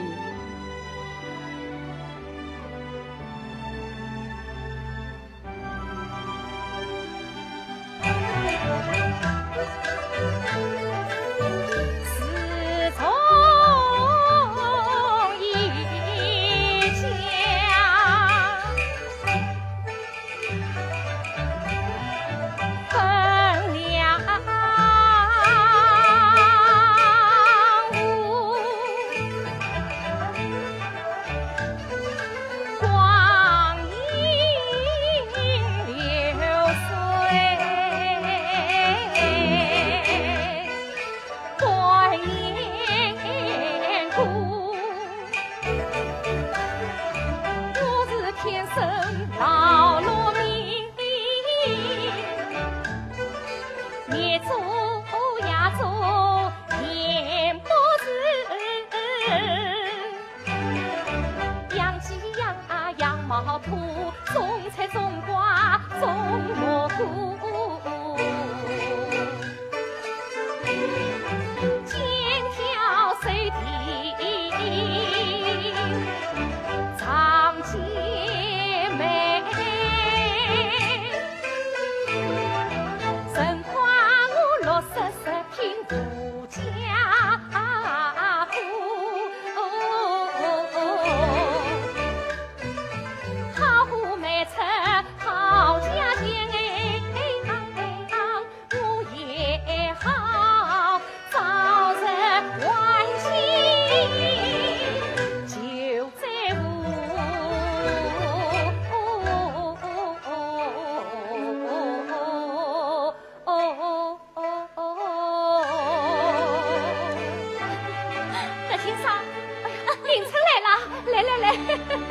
啊，来来来。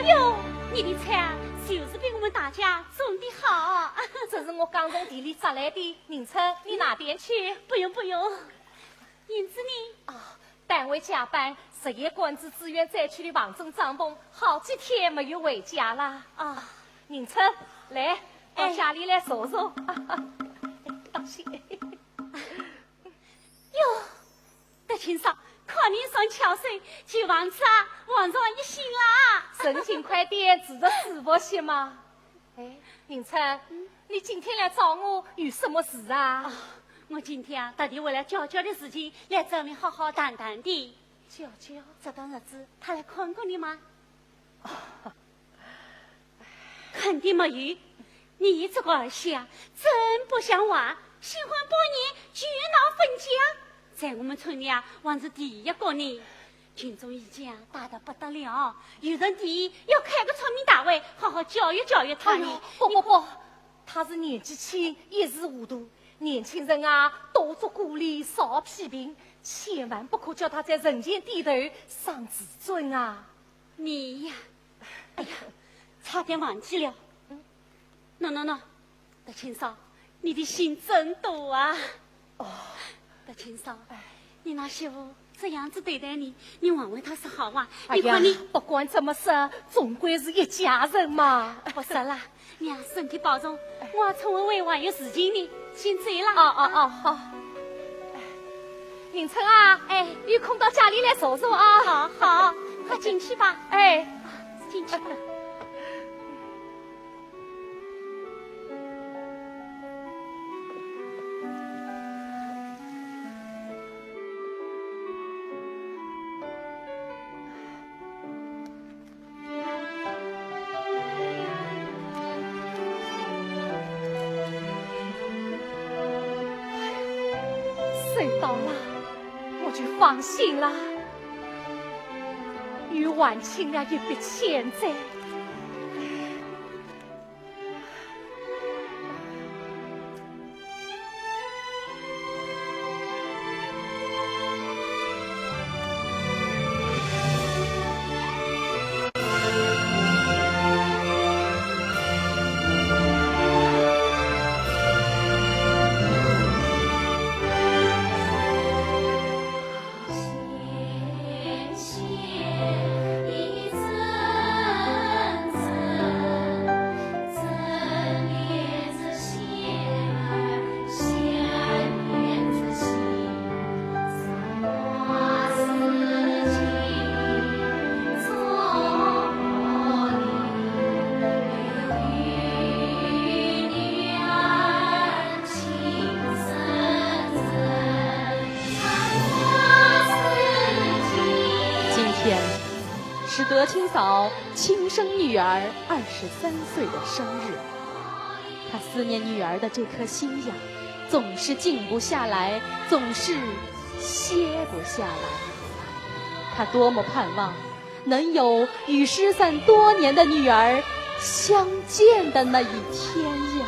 哟，你的菜啊，就是比我们大家种的好。这是我刚从地里摘来的，迎春，你拿点去。不用不用。银子呢？啊，单位加班，日夜管制支援灾区的房中帐篷，好几天没有回家了。啊，迎春，来，到哎。家里来坐坐。多谢。哟，德清嫂，看你双巧手，旧房子啊，换上一新啦。人勤快点，自然舒服些嘛。哎，迎春，你今天来找我有什么事啊？啊，我今天啊，特地为了娇娇的事情来找你好好谈谈的。娇娇？这段日子她来看过你吗？肯定没有。你这个儿媳啊，真不像话，新婚半年就闹分家，在我们村里啊，还是第一个呢。群众意见啊，大得不得了，有人提议要开个村民大会，好好教育教育她呢。哎呦，不不不，她是年纪轻，一时糊涂。年轻人啊，多做鼓励，少批评，千万不可叫她在人前低头，伤自尊啊。你呀，哎呀，差点忘记了。嗯。喏喏喏，德清嫂，你的心真大啊。哦。德清嫂，哎。你那媳妇这样子对待你，你还为她说好话，哎呀，你看你……不管怎么说，总归是一家人嘛。不说了，你啊，身体保重，我要趁我还有事情呢，先走了。哦哦哦，好。迎春啊，哎，有空到家里来坐坐啊。好好，快进去吧。哎，进去吧。收到了，我就放心了。与晚清了一笔钱财。 今天是德清嫂亲生女儿二十三岁的生日，她思念女儿的这颗心呀，总是静不下来，总是歇不下来。她多么盼望能有与失散多年的女儿相见的那一天呀。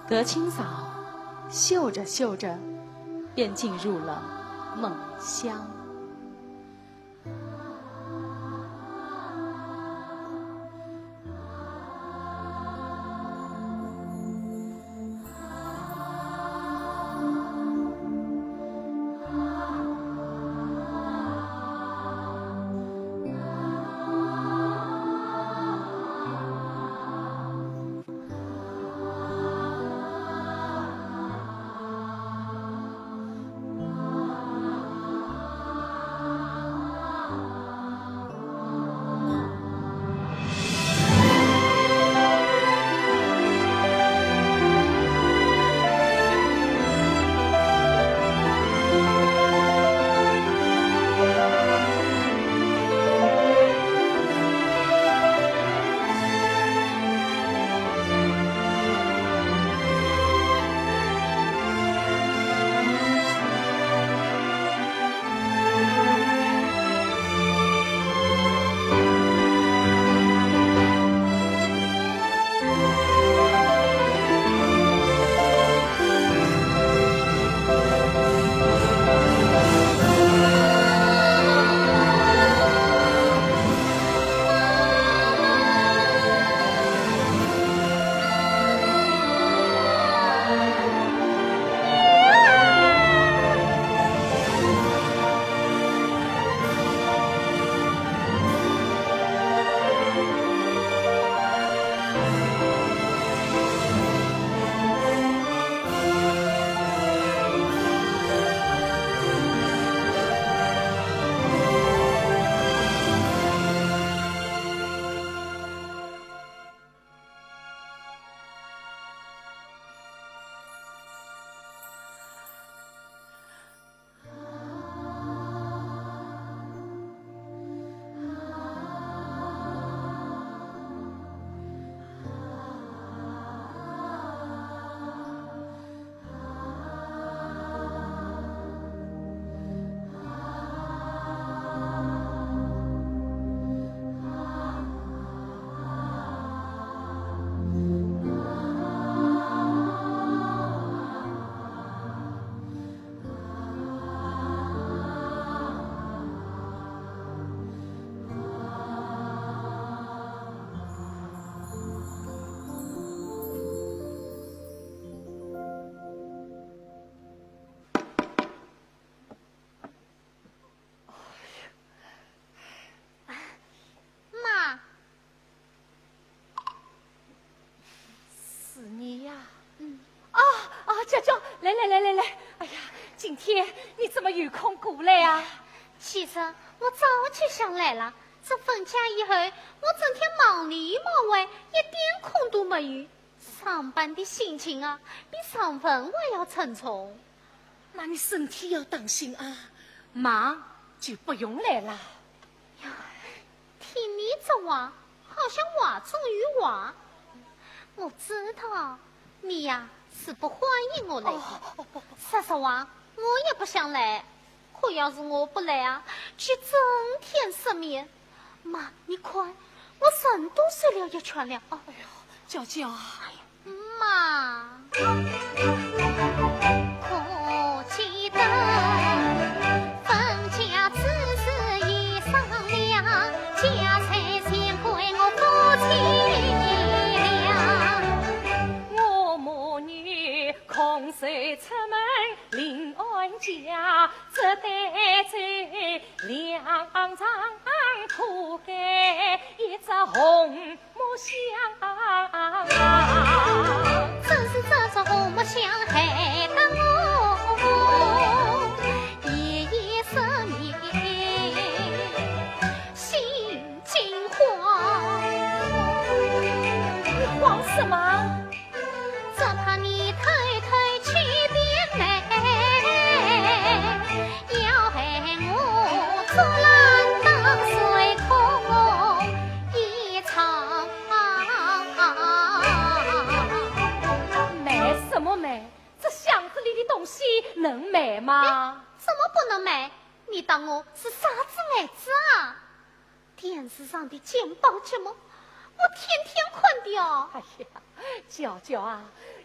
德清嫂嗅着嗅着，便进入了梦乡。妈，是你呀？嗯。啊啊，娇娇，来来来来来，哎呀，今天你怎么有空过来啊？其实我早就想来了，自分家以后，我整天忙里忙外，一点空都没有。上班的心情啊，比上坟还要沉重。那你身体要当心啊，忙就不用来了。哟，听你这话，好像话中有话。我知道，你呀，是不欢迎我来的。哦，哦，哦，哦。说实话，我也不想来。可要是我不来啊，就整天失眠。妈，你看，我人都瘦了一圈了。哦。哎呦，娇娇啊。哎呀， 妈。可记得分家之事已商量，家财全归我夫妻俩。我母女空手出门临安家，只得走两丈铺盖一只红 木箱。正是这只红木箱害得我夜夜失眠，心惊慌。你慌什么？只怕你偷偷去变卖， 要害我竹篮打水空一场。卖什么卖？这箱子里的东西能卖吗？哎，怎么不能卖？你当我是傻子呆子啊？ 电视上的鉴宝节目，我天天看的哦。哎呀，娇娇啊，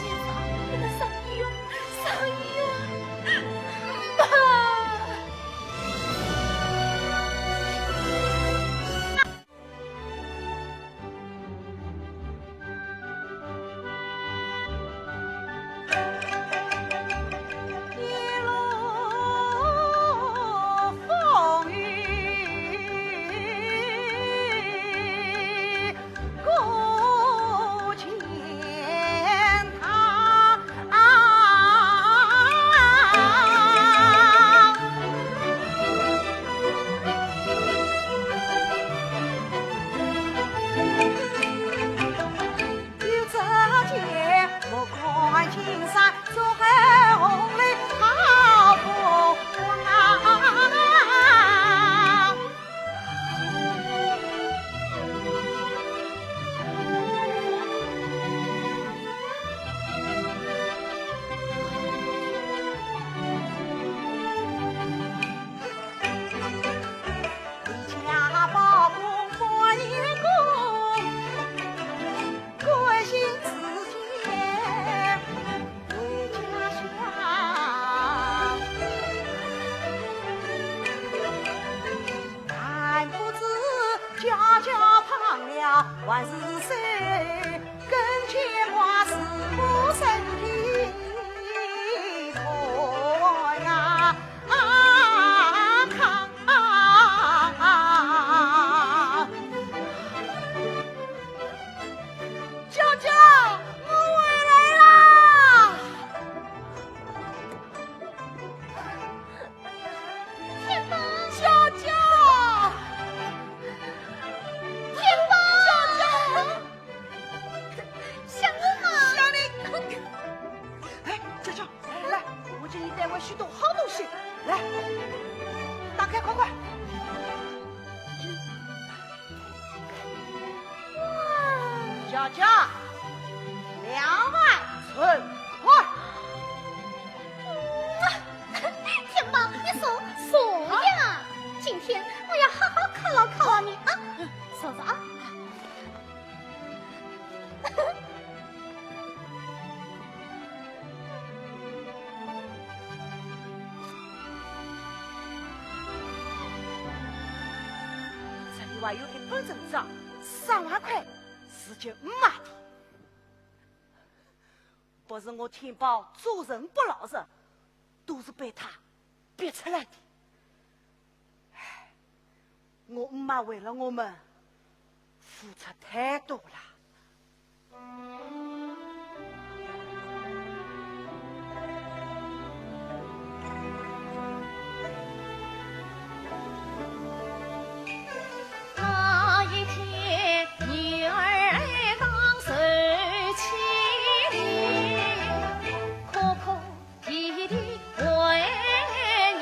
姐夫，你的生意哦，生意哦，妈。还有一本证照，三万块是叫妈的。不是我天豹做人不老实，都是被他逼出来的。唉，我姆妈为了我们付出太多了。 那一天，女儿当受牵连，苦苦啼啼为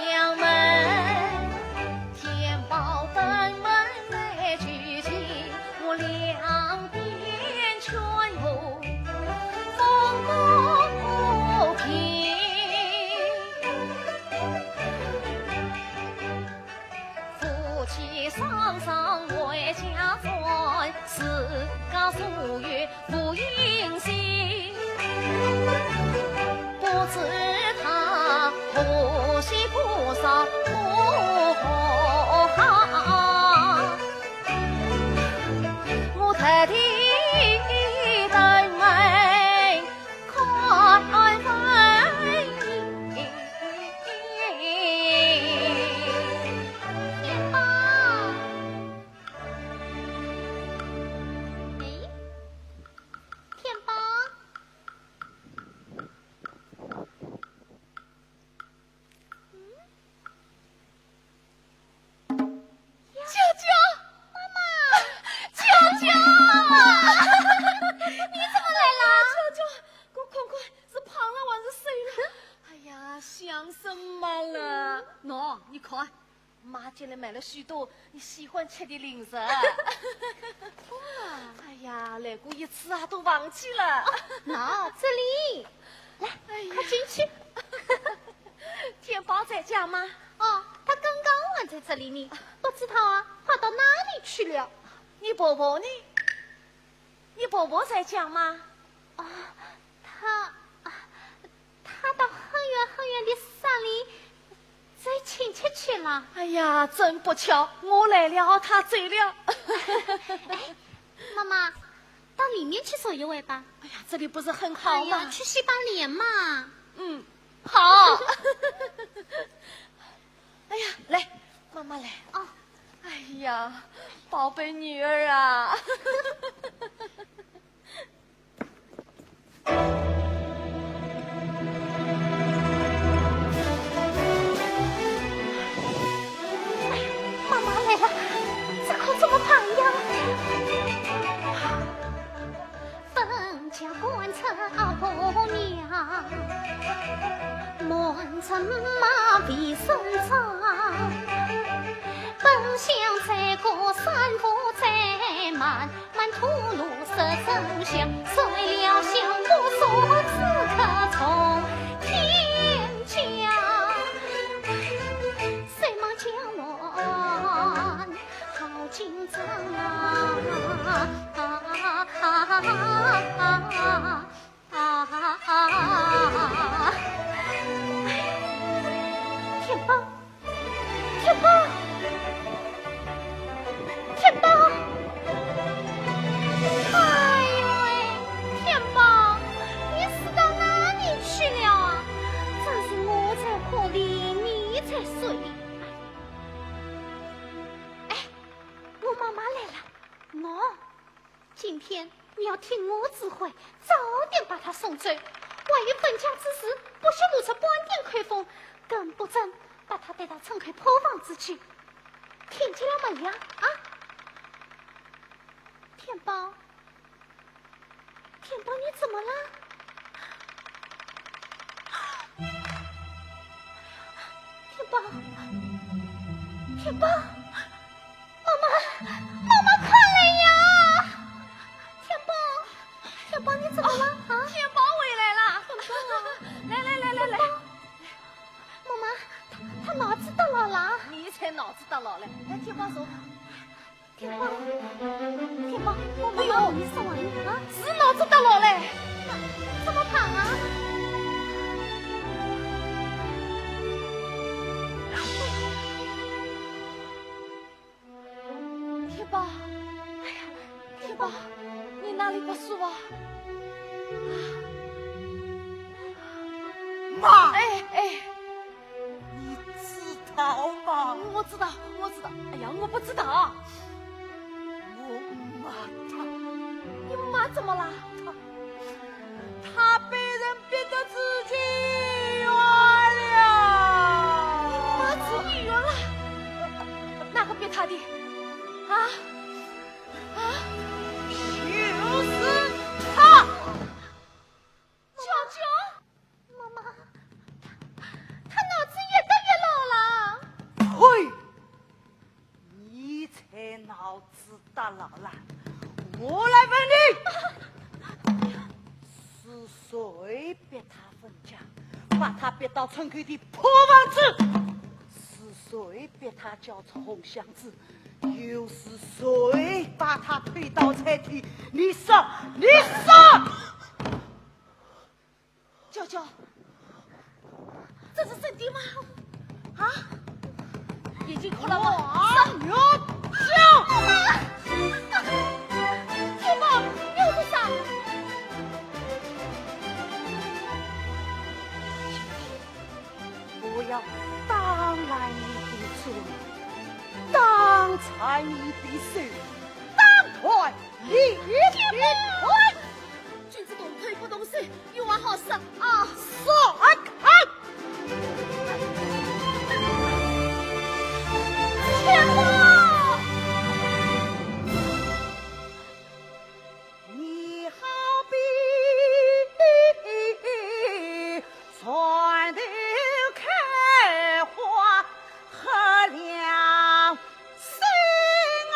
娘们。天豹登门来求情，我两边劝和，风波平。 夫妻双双回家转，自家所有无音信。不知他何时菩萨可好？我特地登门看问。天豹。 哎，天豹。嗯？娇娇，妈妈，娇娇，你怎么来了？娇娇，我看看是胖了还是瘦了？哎呀，像什么了？喏，你看， 妈今日买了许多你喜欢吃的零食。哇！哎呀，来过一次啊，都忘记了。喏，这里，来，哎呀。快进去。天豹在家吗？哦，他刚刚还在这里呢，不知道啊，跑到哪里去了。你婆婆呢？你婆婆在家吗？啊，她，啊，她到很远很远的山里 追亲戚去了。哎呀，真不巧，我来了，他走了。哎，妈妈，到里面去坐一会吧。哎呀，这里不是很好吗？哎呀，去洗把脸嘛。嗯，好。哎呀，来，妈妈来。哦。哎呀，宝贝女儿啊。 哎，妈妈来了，这可怎么办呀？本家官车熬婆娘，满城马未送早。本想再过三步再慢， 满途路失真相，谁料想不速此刻从天降，谁望江南好景象啊！ 啊，天豹，天豹，天豹！哎呦喂，天豹，你死到哪里去了啊？真是我在哭的，你在睡。哎，我妈妈来了，喏。 今天你要听我指挥，早点把他送走。万一分家之时不幸露出半点口风，更不准把他带到村口破房子去。听见了没呀？啊？天豹，天豹，你怎么了？天豹，天豹。 妈妈，妈妈，快来呀！天豹，天豹，你怎么了？啊？天豹回来了。天豹啊，来来来来来。天豹，妈妈，他，他脑子得牢了。你才脑子得牢嘞！来，天豹坐。天豹，天豹，我妈妈和你说话呢啊。是脑子得牢嘞。怎么办啊？ 天豹，爸，你哪里不舒服啊？妈！哎，哎。你知道吗？我知道，我知道。哎呀，我不知道。我妈她……你妈怎么了？她，她被人逼得住进医院了。你妈住医院了？哪个逼她的？啊？ 啊？就是她！娇娇？妈妈，她，她脑子越得越老了。呸！你才脑子大老了。我来问你，是谁逼她分家，把她逼到村口的破房子？是谁逼她交出红箱子？ 又是谁把她推到菜地？你说，你说！娇娇，这是真的吗？啊？眼睛哭了吗？王玉娇！天宝，你要做啥？ 我要当烂你的嘴，当残你的手，当断你的腿。君子动口不动手，有话好说啊。说开！天宝！ 你好比船头开花和良心啊！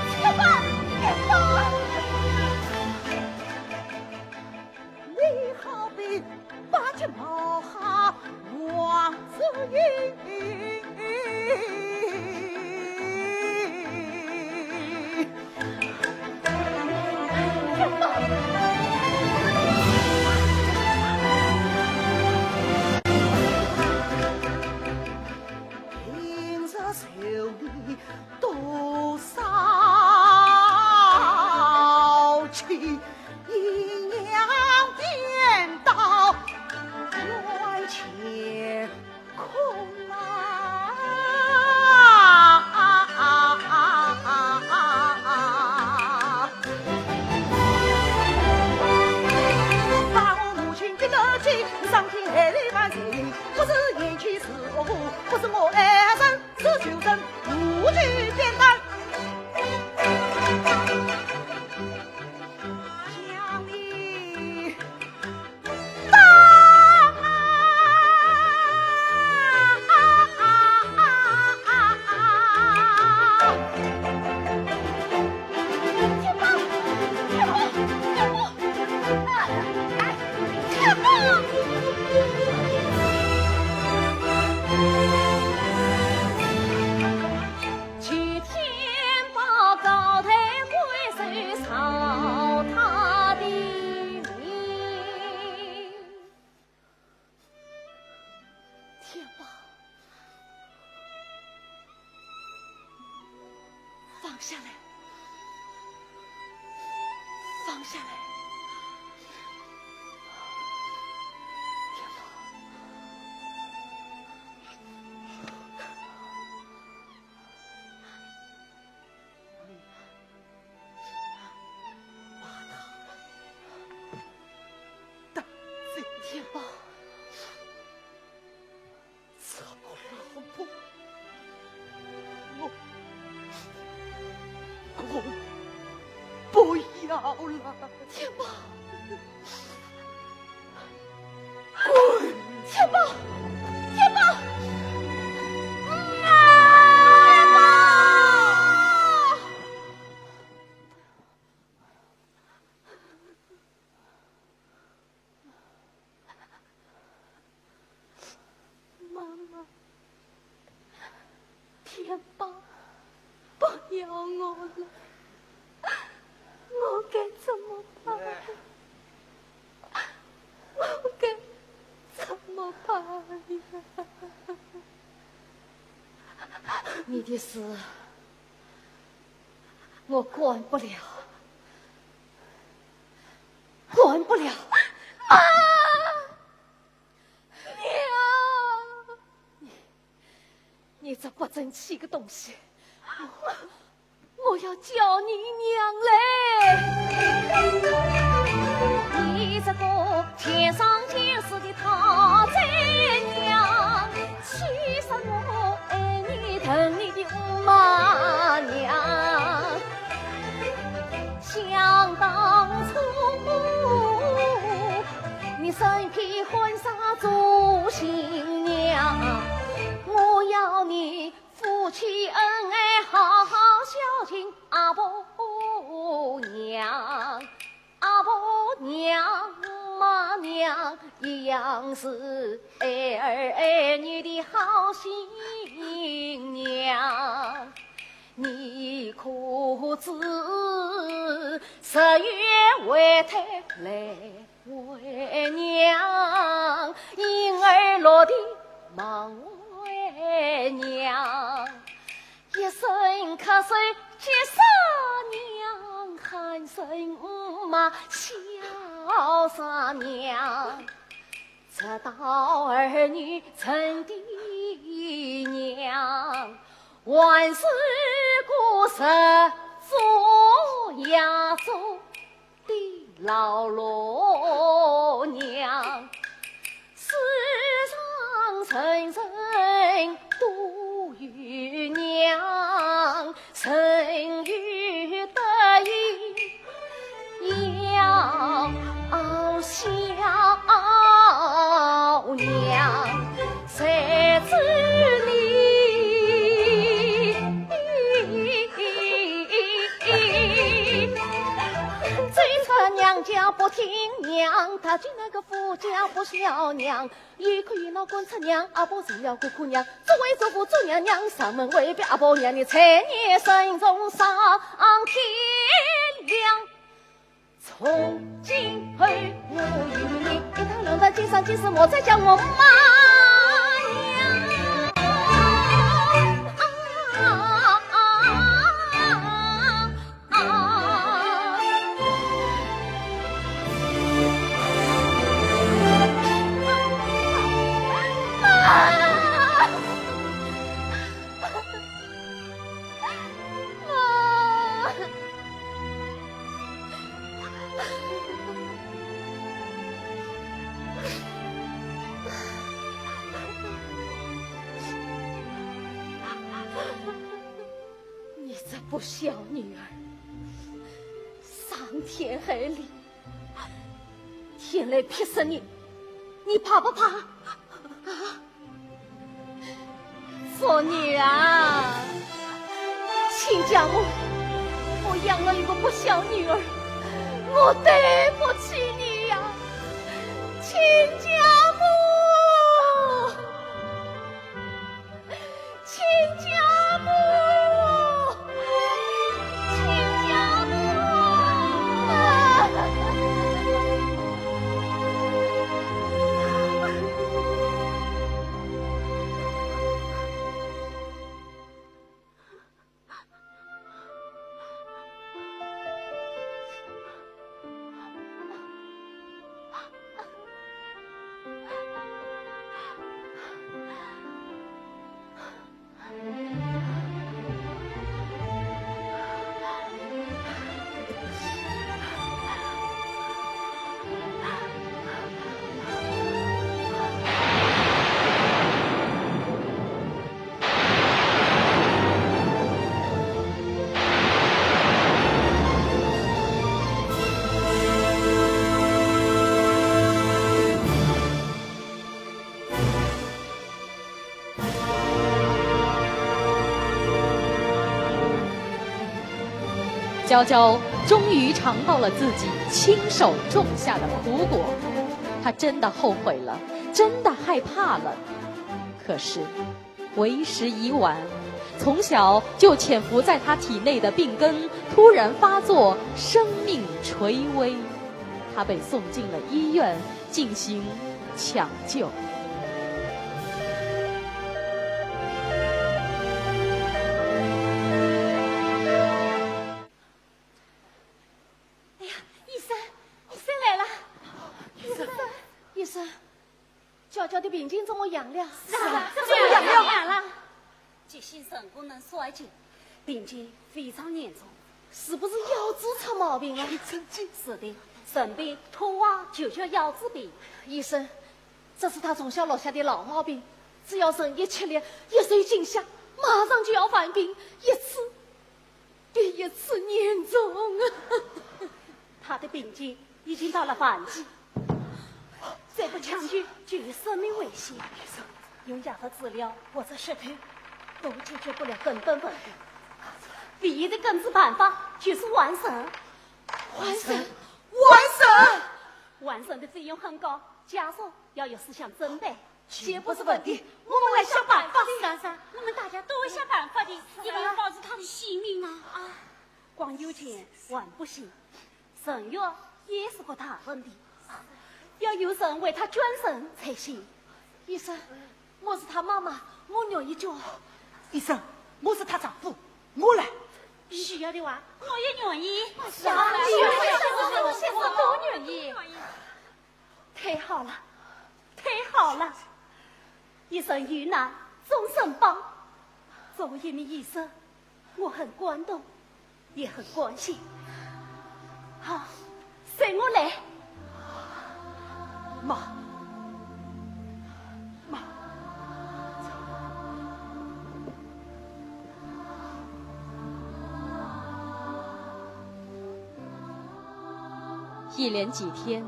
天宝，天宝！ 你好比八戒冒号王祖英。平日愁眉多少情， 阴阳颠倒，万千空啊！把我母亲逼得急，伤天害理万千，不是贤妻是恶妇，不是我爱人 是求生，无惧变态。将你打啊！天宝，天宝，天宝！ 天宝，放下来，放下来。天宝，你把她打死。天宝，这个老婆，我，我不要了。天宝，滚！天宝，天宝，天宝！ 妈妈，天宝不要我了，我该怎么办？我你的事我管不了，管不了。妈！娘！你，你这不争气的东西！我，我要叫你娘嘞！你这个天生天死的讨债娘，气死我！爱你疼你的妈娘。想当初，你身披婚纱做新娘，我要你 夫妻恩爱好好孝敬阿婆娘，阿婆娘、妈娘一样是爱儿爱女的好新娘。你可知十月怀胎来 为娘，婴儿落地望为娘，一声咳嗽急煞娘，喊声妈笑煞娘，直到儿女成的娘，还是个日做夜做 的老罗娘，世上人人都有娘，人有得意要孝娘。 谁知你走出娘家不听娘，踏进那个夫家不孝娘，一哭一闹滚出娘，阿婆成了个苦娘，作威作福做娘娘，上门回禀阿婆娘，你才年生重上天良。 从今后我与你一道浪荡，今生今世莫再叫我妈娘。你这不孝女儿，伤天害理！天来劈死你，你怕不怕？啊？ 做女啊，亲家母，我养了一个不孝女儿，我对不起你呀，亲家母，亲家母，亲家母。娇娇终于尝到了自己亲手种下的苦果，她真的后悔了，真的害怕了。可是，为时已晚，从小就潜伏在她体内的病根突然发作，生命垂危。她被送进了医院， 进行抢救。小姐病情怎么样了？是啊，怎么样了？急性腎功能衰竭，病情非常严重。是不是腰子出毛病了？是的，肾病突发九节腰子病。医生，这是她从小落下的老毛病，只要人一吃力，一受惊吓，马上就要犯病，一次比一次严重啊。她的病情已经到了晚期，再不抢救就有生命危险。用药物治疗或者吸毒都解决不了根本问题。唯一的根治办法就是换肾。换肾？换肾？换肾的费用很高，家属要有思想准备。钱不是问题，我们会想办法的。是啊，是啊，我们大家都会想办法的，因为要保住她的性命啊！啊，光有钱还不行， 肾源也是个大问题，要有人为她捐肾才行。医生，我是她妈妈，我愿意捐。医生，我是她丈夫，我来。需要的话，我也愿意。是啊，是啊，我都愿意。太好了，太好了！一生有难终身帮，作为一名医生，我很感动，也很感谢。好，随我来。慢，慢。一连几天，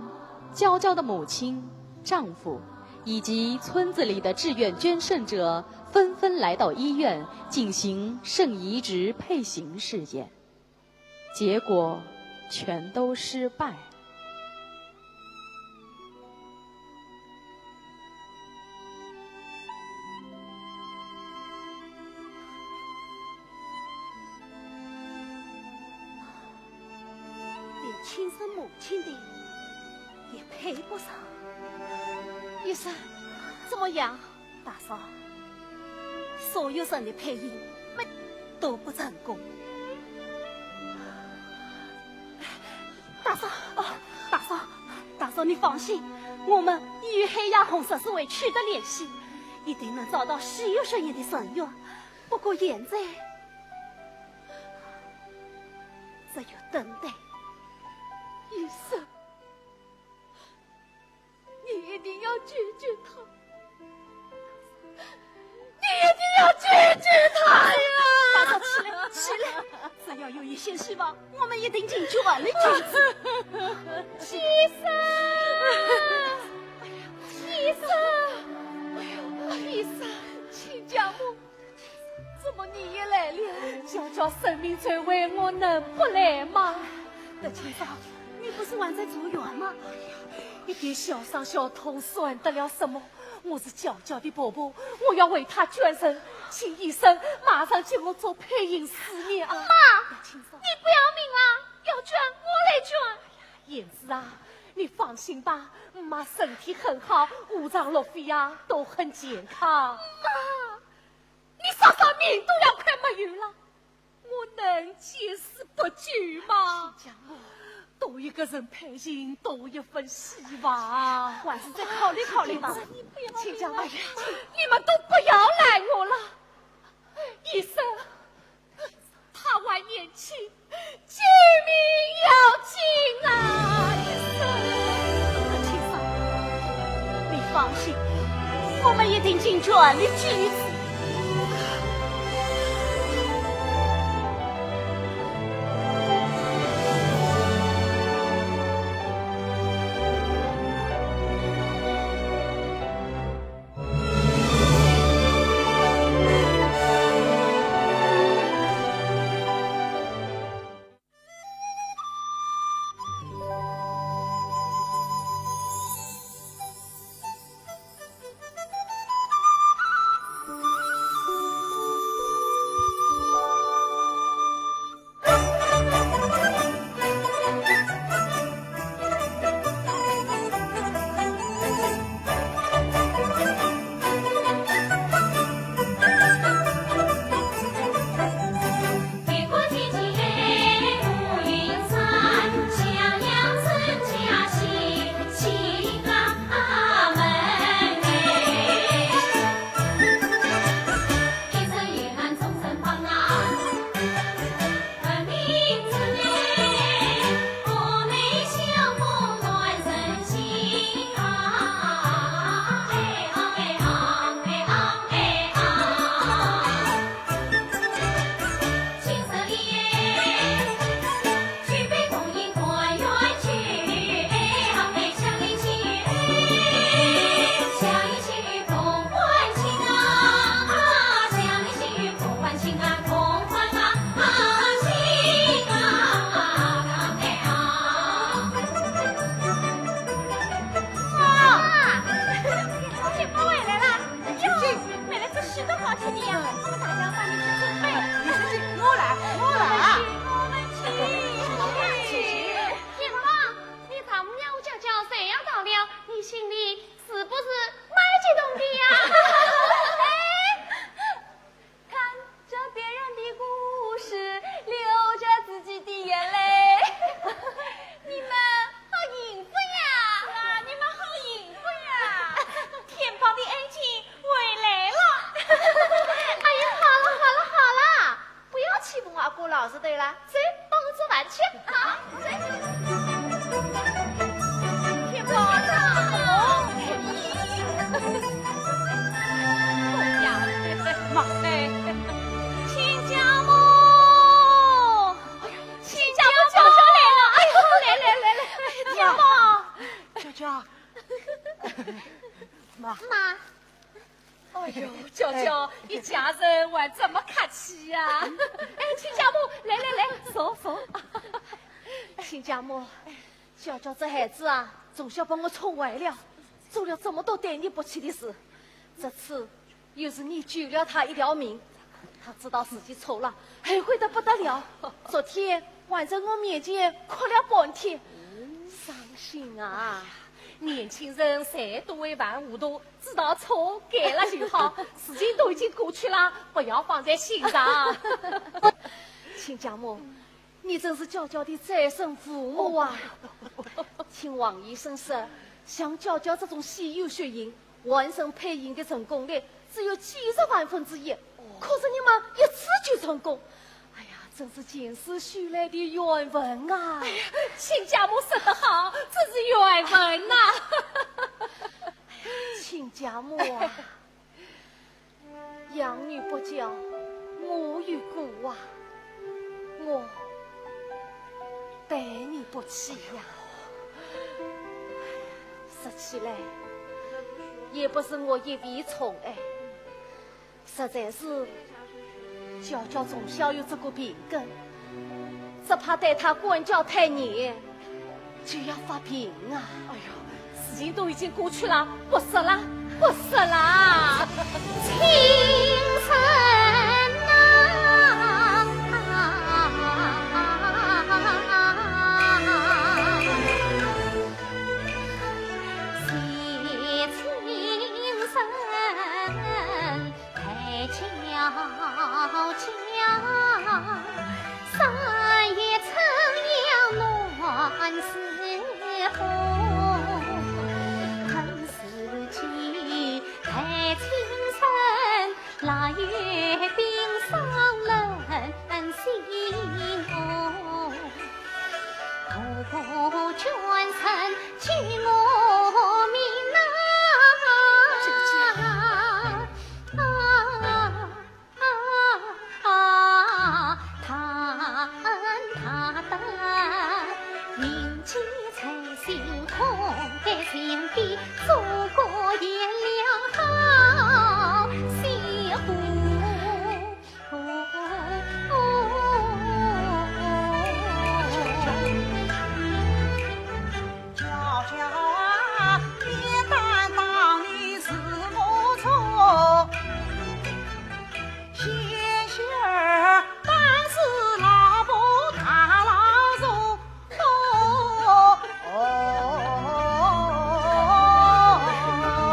娇娇的母亲、丈夫以及村子里的志愿捐肾者纷纷来到医院进行肾移植配型试验，结果全都失败。 连亲生母亲的也配不上。医生，怎么样？大嫂，所有人的配型都不成功。大嫂，哦，大嫂，大嫂，你放心，我们与海洋红十字会取得联系，一定能找到需要血液的人员。不过现在， 只有等待。医生，你一定要救救她，你一定要救救她呀！大嫂，起来，起来，只要有一线希望，我们一定尽全力救治。医生，医生，哎呦，医生，亲家母， 怎么你也来了？娇娇生命垂危，我能不来吗？德清嫂，你不是还在住院吗？一点小伤小痛算得了什么？我是娇娇的婆婆，我要为她捐肾，请医生马上给我做配型试验啊！妈，德清嫂，你不要命了？要捐我来捐。燕子啊，你放心吧，妈身体很好，五脏六腑呀都很健康。妈， 你啥啥命都要快没有了，我能见死不救吗？亲家母，多一个人配型，多一份希望。还是再考虑考虑吧。亲家母，哎呀，你们都不要拦我了。医生，她还年轻， 救命要紧啊！医生，德清嫂，你放心，我们一定尽全力救治。老师对了，走，帮我做饭去。好，走。天宝，妈，哎，亲家母，亲家母，舅舅来了，哎呦，来来来来，天宝，舅舅，妈，妈。 哎呦，娇娇，一家人还这么客气呀？哎，亲家母，来来来，坐坐。亲家母，娇娇这孩子啊，从小把我宠坏了，做了这么多对你不起的事，这次又是你救了他一条命，他知道自己错了，后悔得不得了。昨天还在我面前哭了半天，伤心啊！年轻人侪都会犯糊涂， 知道错改了就好，事情都已经过去了，不要放在心上。亲家母，你真是娇娇的再生父母啊！听王医生说，像娇娇这种稀有血型，完成配型的成功率只有几十万分之一，可是你们一次就成功。哎呀，真是前世修来的缘分啊！哎呀，亲家母说得好，这是缘分呐！ 亲家母啊，养女不教，母有苦啊，我对你不起呀。说起来，也不是我一味宠爱， 实在是娇娇从小有这个病根，只怕待她管教太严，就要发病啊。哎呦，事情都已经过去了，不说了，不说了。亲人呐，是亲人。 待娇娇，三月春阳暖似火。恨自己待亲生，哪有兵霜冷心火。 不顾捐身救我命啊！啊，啊，啊，大恩大德，铭记在心，刻在心底，祖国炎凉好西湖。 娇娇啊，你担当的是何错？贤婿儿担是老婆大老婆。 哦，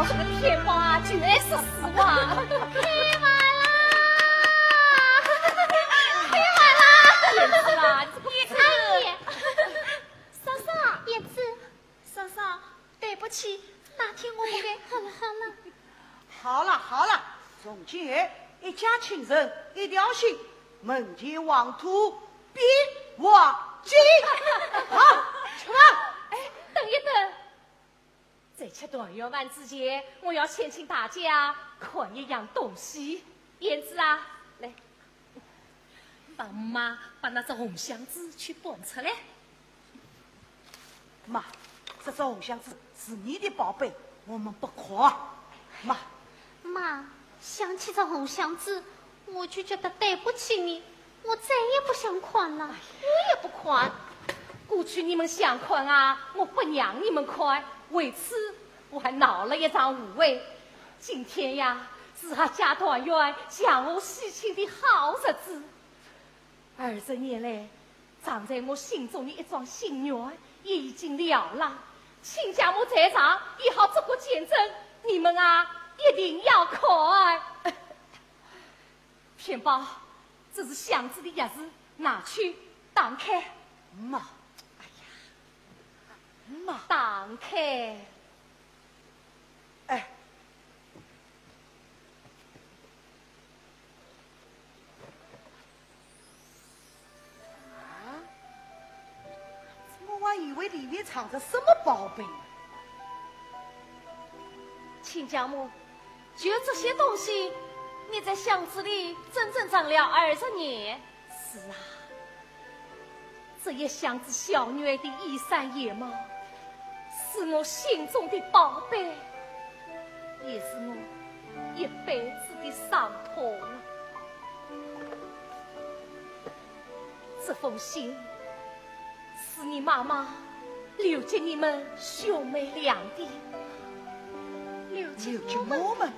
这个天宝啊，就爱说实话。开饭啦！开饭啦！燕子啊，你这个燕子。哎呀，嫂嫂，燕子，嫂嫂，对不起，那天我不该。好了，好了。 好了好了，从今后一家亲人一条心，门前黄土必挖井。好，吃饭。哎，等一等，在吃团圆饭之前，我要先请大家看一样东西。燕子啊，来，帮妈把那只红箱子去搬出来。 妈，这只红箱子是你的宝贝，我们不看。妈，妈，想起这红箱子，我就觉得对不起你，我再也不想看了。我也不看。过去你们想看啊，我不让你们看，为此我还闹了一场误会。今天呀，是阖家团圆、祥和喜庆的好日子。 二十年来，藏在我心中的一桩心愿已经了了。亲家母在场，也好做个见证，你们啊，一定要看。天宝，这是箱子的钥匙，拿去打开。妈，哎呀，妈，打开。哎，为里面藏着什么宝贝？亲家母，就这些东西，你在箱子里整整藏了二十年。是啊，这一箱子小女儿的衣衫鞋帽，是我心中的宝贝，也是我一辈子的伤痛啊。这封信 是你妈妈留给你们兄妹俩的，留给我们的。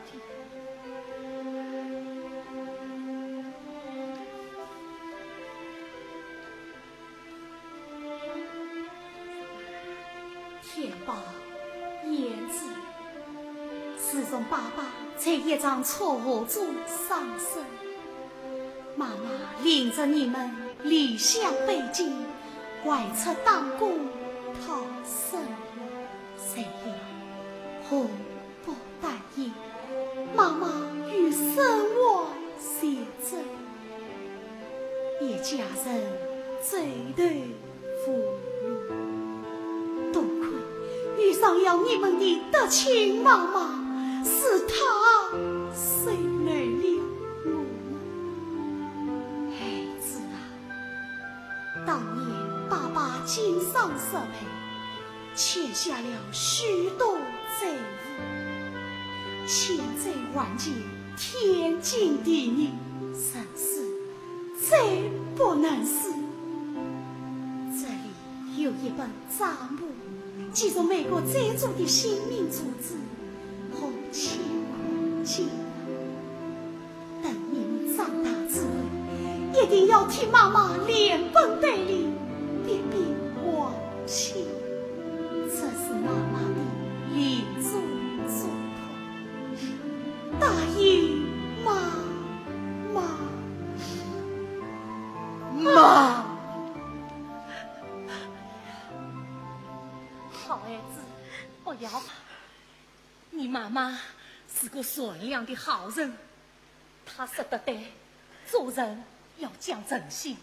天宝、胭脂，自从爸爸在一场车祸中丧生， 妈妈领着你们离乡背井，外出打工讨生活。谁料祸不单行，妈妈与生活绝症，一家人走投 无路。多亏遇上了你们的德清妈妈，使她收留了我们。孩子啊，当年爸爸经商失败，欠下了许多债务，欠债还钱，天经地义，人死 罪不能死。这里有一本账簿，记住每个债主的姓名住址和欠款金额。等你们长大之后，一定要替妈妈连本带利，一并还清。这是妈妈的临终嘱托。 答应妈妈。妈！好孩子，不要怕。你妈妈是个善良的好人，她说得对，做人要讲诚信，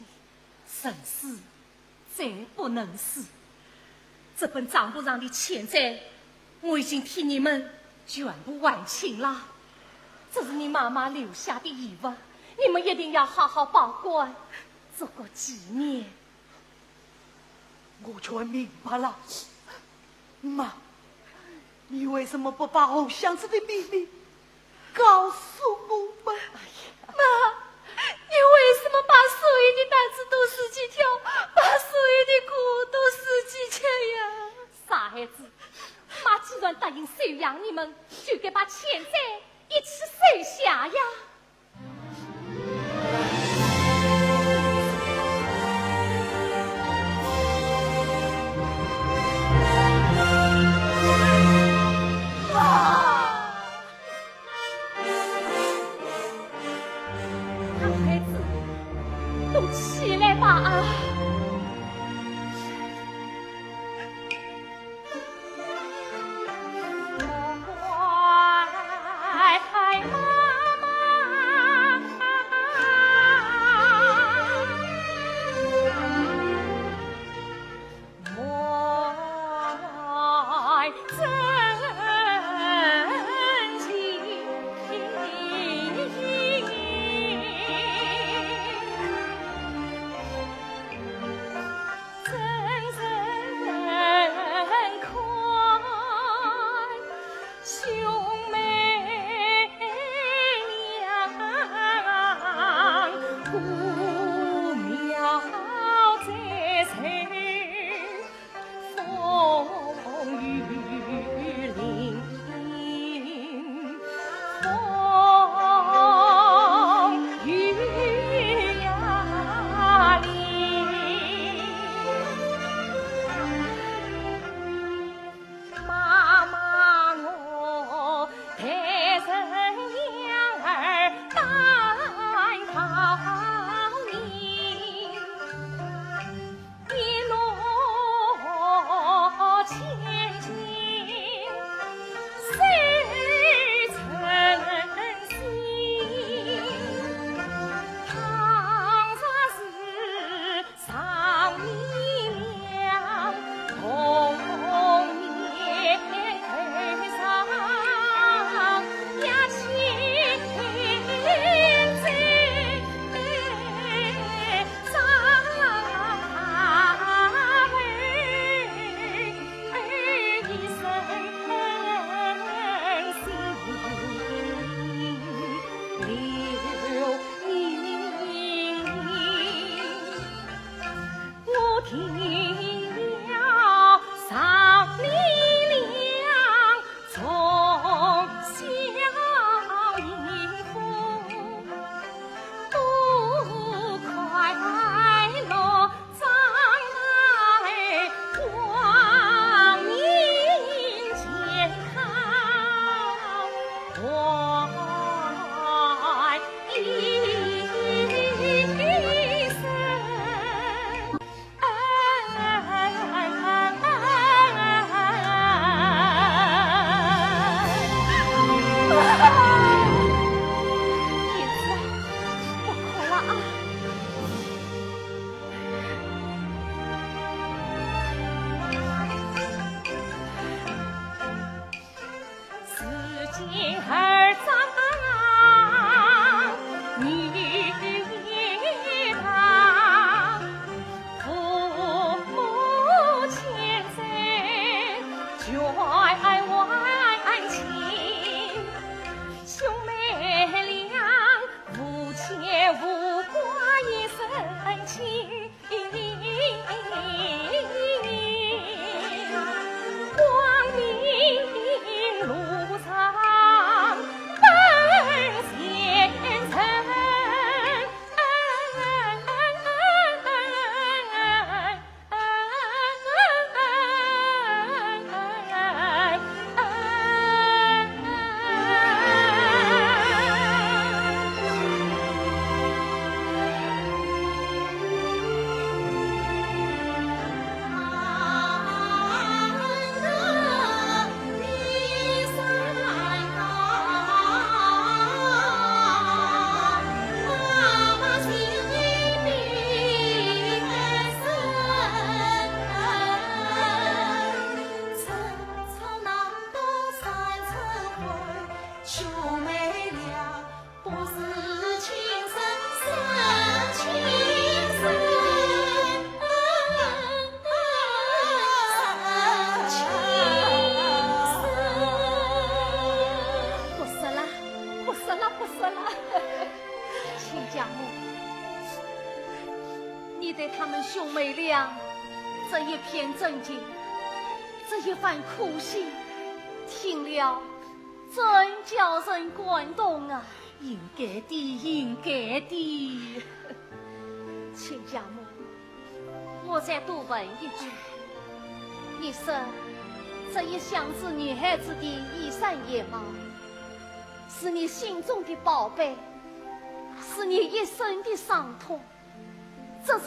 人死 罪不能死。这本账簿上的欠债，我已经替你们全部还清了。这是你妈妈留下的遗物，你们一定要好好保管，做个纪念。我全明白了。妈，你为什么不把红箱子的秘密 告诉我们。哎呀，妈，你为什么把所有的单子都自己挑，把所有的苦都自己吃呀？傻孩子，妈既然答应收养你们，就该把欠债一起收下呀。 好孩子，都起来吧啊！不说了，不说了，不说了。亲家母，你对他们兄妹俩这一片真情，这一番苦心，听了真叫人感动啊！应该的，应该的。亲家母，我再多问一句，你说这一向是女孩子的衣衫野猫，是你心中的宝贝，是你一生的伤痛，这是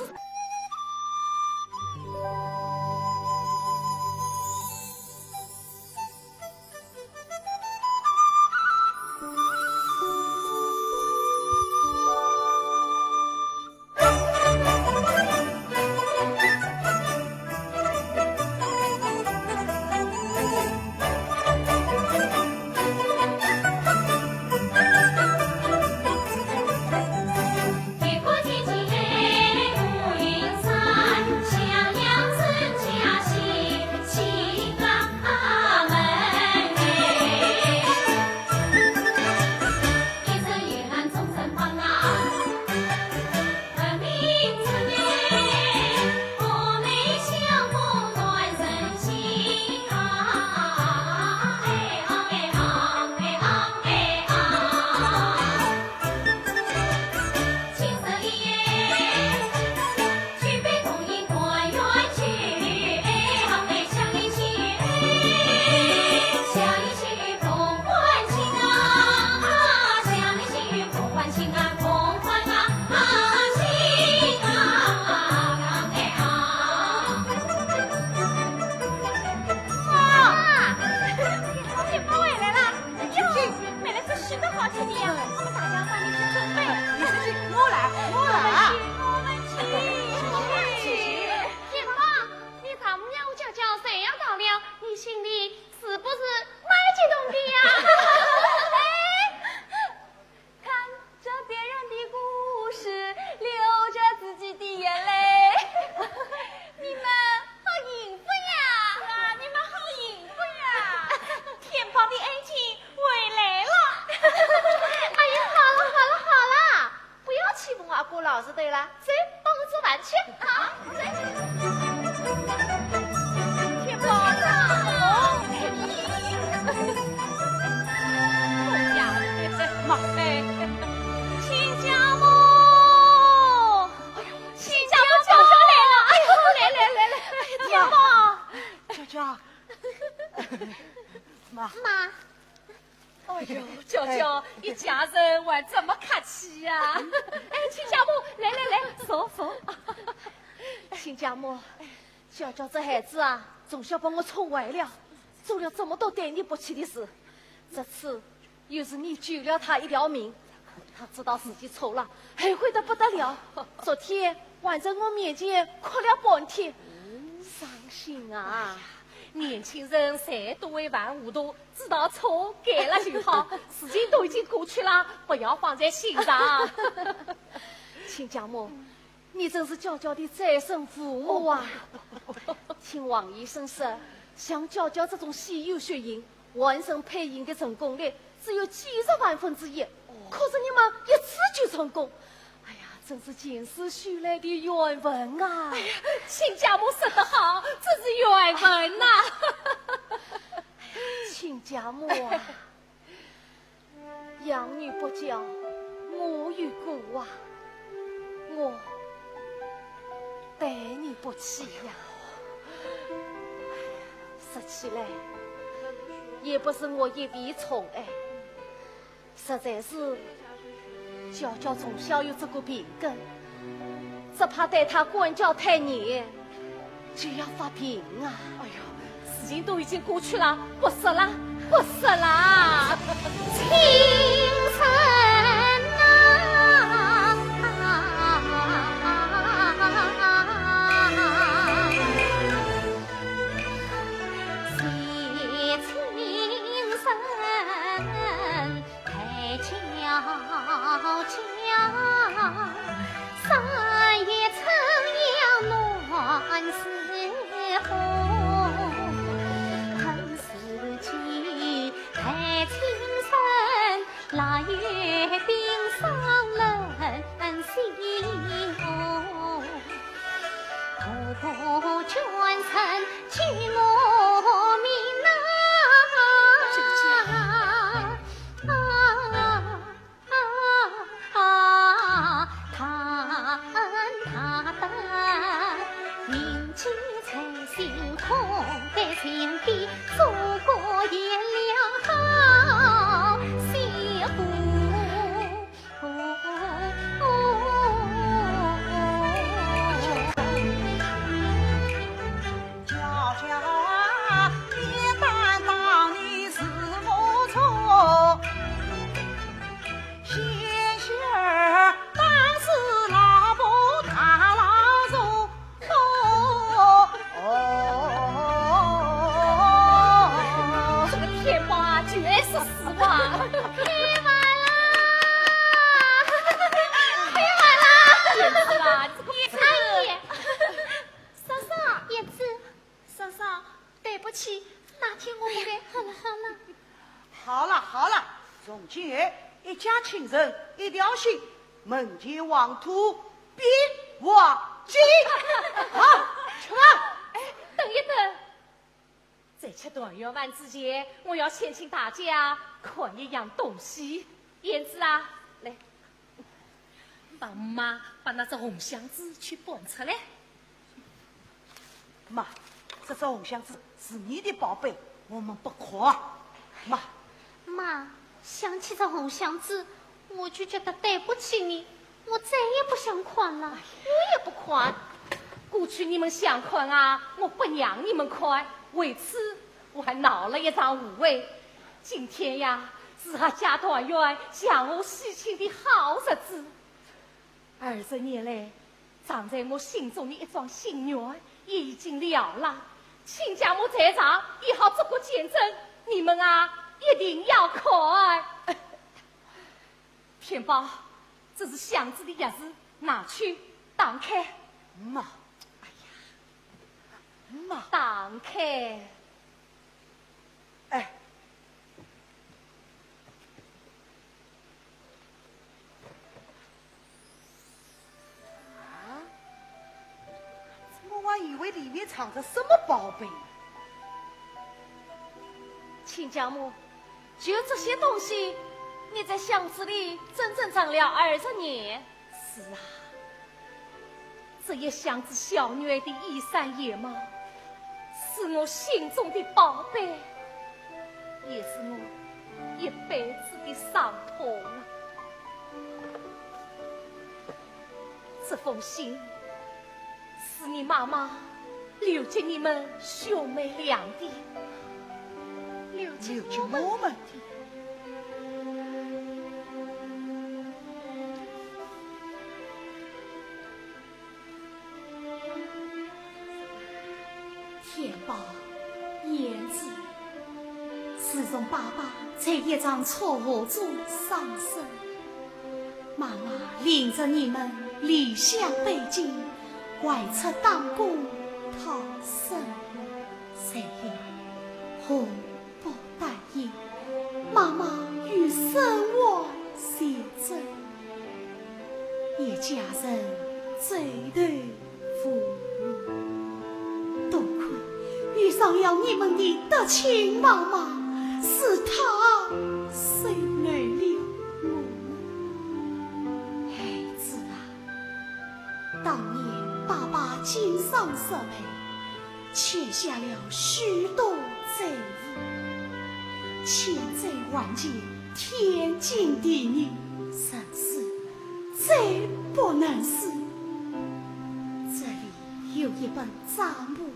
哎呦，娇娇，一家人还这么客气呀？哎，亲家母，来来来，坐坐。亲家母，娇娇这孩子啊，从小把我宠坏了，做了这么多对你不起的事，这次又是你救了他一条命。他知道自己错了，后悔得不得了。昨天还在我面前哭了半天，伤心啊！年轻人侪都会犯糊涂，知道错改了就好，事情都已经过去了，不要放在心上。亲家母，你真是娇娇的再生父母啊！听王医生说，像娇娇这种稀有血型， 完成配型的成功率只有几十万分之一，可是你们一次就成功。哎呀，真是前世修来的缘分啊！哎呀，亲家母说得好，这是缘分呐！亲家母啊，养女不教，我有过啊，我待你不起呀。 说起来，也不是我一味宠爱，实在是娇娇从小有这个病根，只怕待她管教太严，就要发病啊。哎呦，事情都已经过去了，不说了，不说了。亲生啊， 这个天霸啊，就爱说实话。开饭啦！开饭啦！燕子啊，这个燕子。阿姨。嫂嫂。燕子。嫂嫂，对不起，那天我不该。好了，好了。好了，好了，从今后一家亲人一条心，门前黄土 边望京。好，吃饭。哎，等一等，在吃团圆饭之前，我要先请大家看一样东西。燕子啊，来，帮妈把那只红箱子去搬出来。 妈，这只红箱子是你的宝贝，我们不看。妈。妈，想起这红箱子，我就觉得对不起你，我再也不想看了。我也不看。过去你们想看啊，我不让你们看，为此我还闹了一场误会。今天呀，是阖家团圆、祥和喜庆的好日子。 二十年来，藏在我心中的一桩心愿已经了了。亲家母在场，也好做个见证，你们啊，一定要看。天豹，这是箱子的钥匙，拿去打开。妈。哎呀，妈。打开。 哎。啊？我还以为里面藏着什么宝贝呢。亲家母，就这些东西，你在箱子里整整藏了二十年。 是啊，这一箱子小女儿的衣衫鞋帽，是我心中的宝贝，也是我一辈子的伤痛啊。这封信 是你妈妈留给你们兄妹俩的，留给我们的。年吧，燕子，自从爸爸在一场车祸中丧生，妈妈领着你们离乡背井，外出打工讨生。谁料祸不单行，妈妈与生活绝症，一家人走投 无路。多亏遇上了你们的德清妈妈，使她收留了我们。孩子啊，当年爸爸经商失败，欠下了许多债务，欠债还钱，天经地义，人死 罪不能死。这里有一本账簿，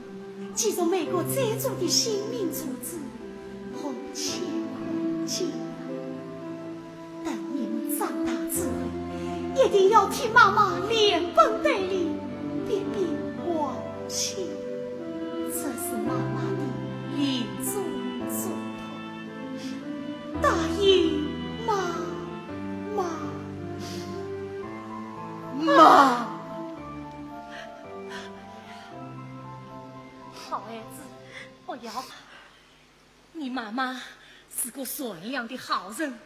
记着每个债主的姓名、住址和欠款金额。等你们长大之后，一定要替妈妈连本带利，变变还清。这是妈妈的临终嘱托。答应吗？ 妈，妈。好孩子，不要怕。你妈妈是个善良的好人，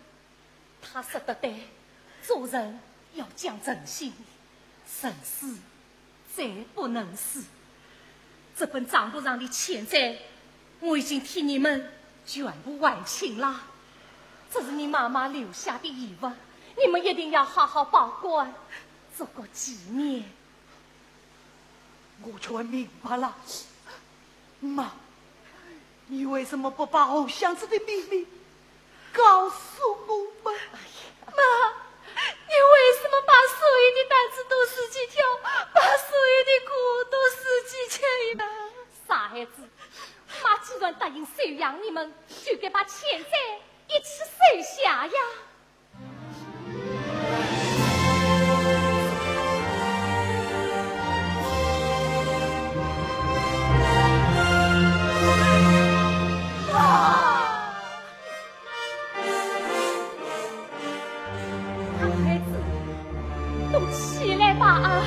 她说得对，做人要讲诚信，人死 罪不能死。这本账簿上的欠债，我已经替你们全部还清了。这是你妈妈留下的遗物，你们一定要好好保管，做个纪念。我全明白了。妈，你为什么不把红箱子的秘密 告诉我们。哎呀，妈，你为什么把所有的单子都自己挑，把所有的苦都自己吃呀？傻孩子，妈既然答应收养你们，就该把欠债一起收下呀。 孩子，都起来吧啊！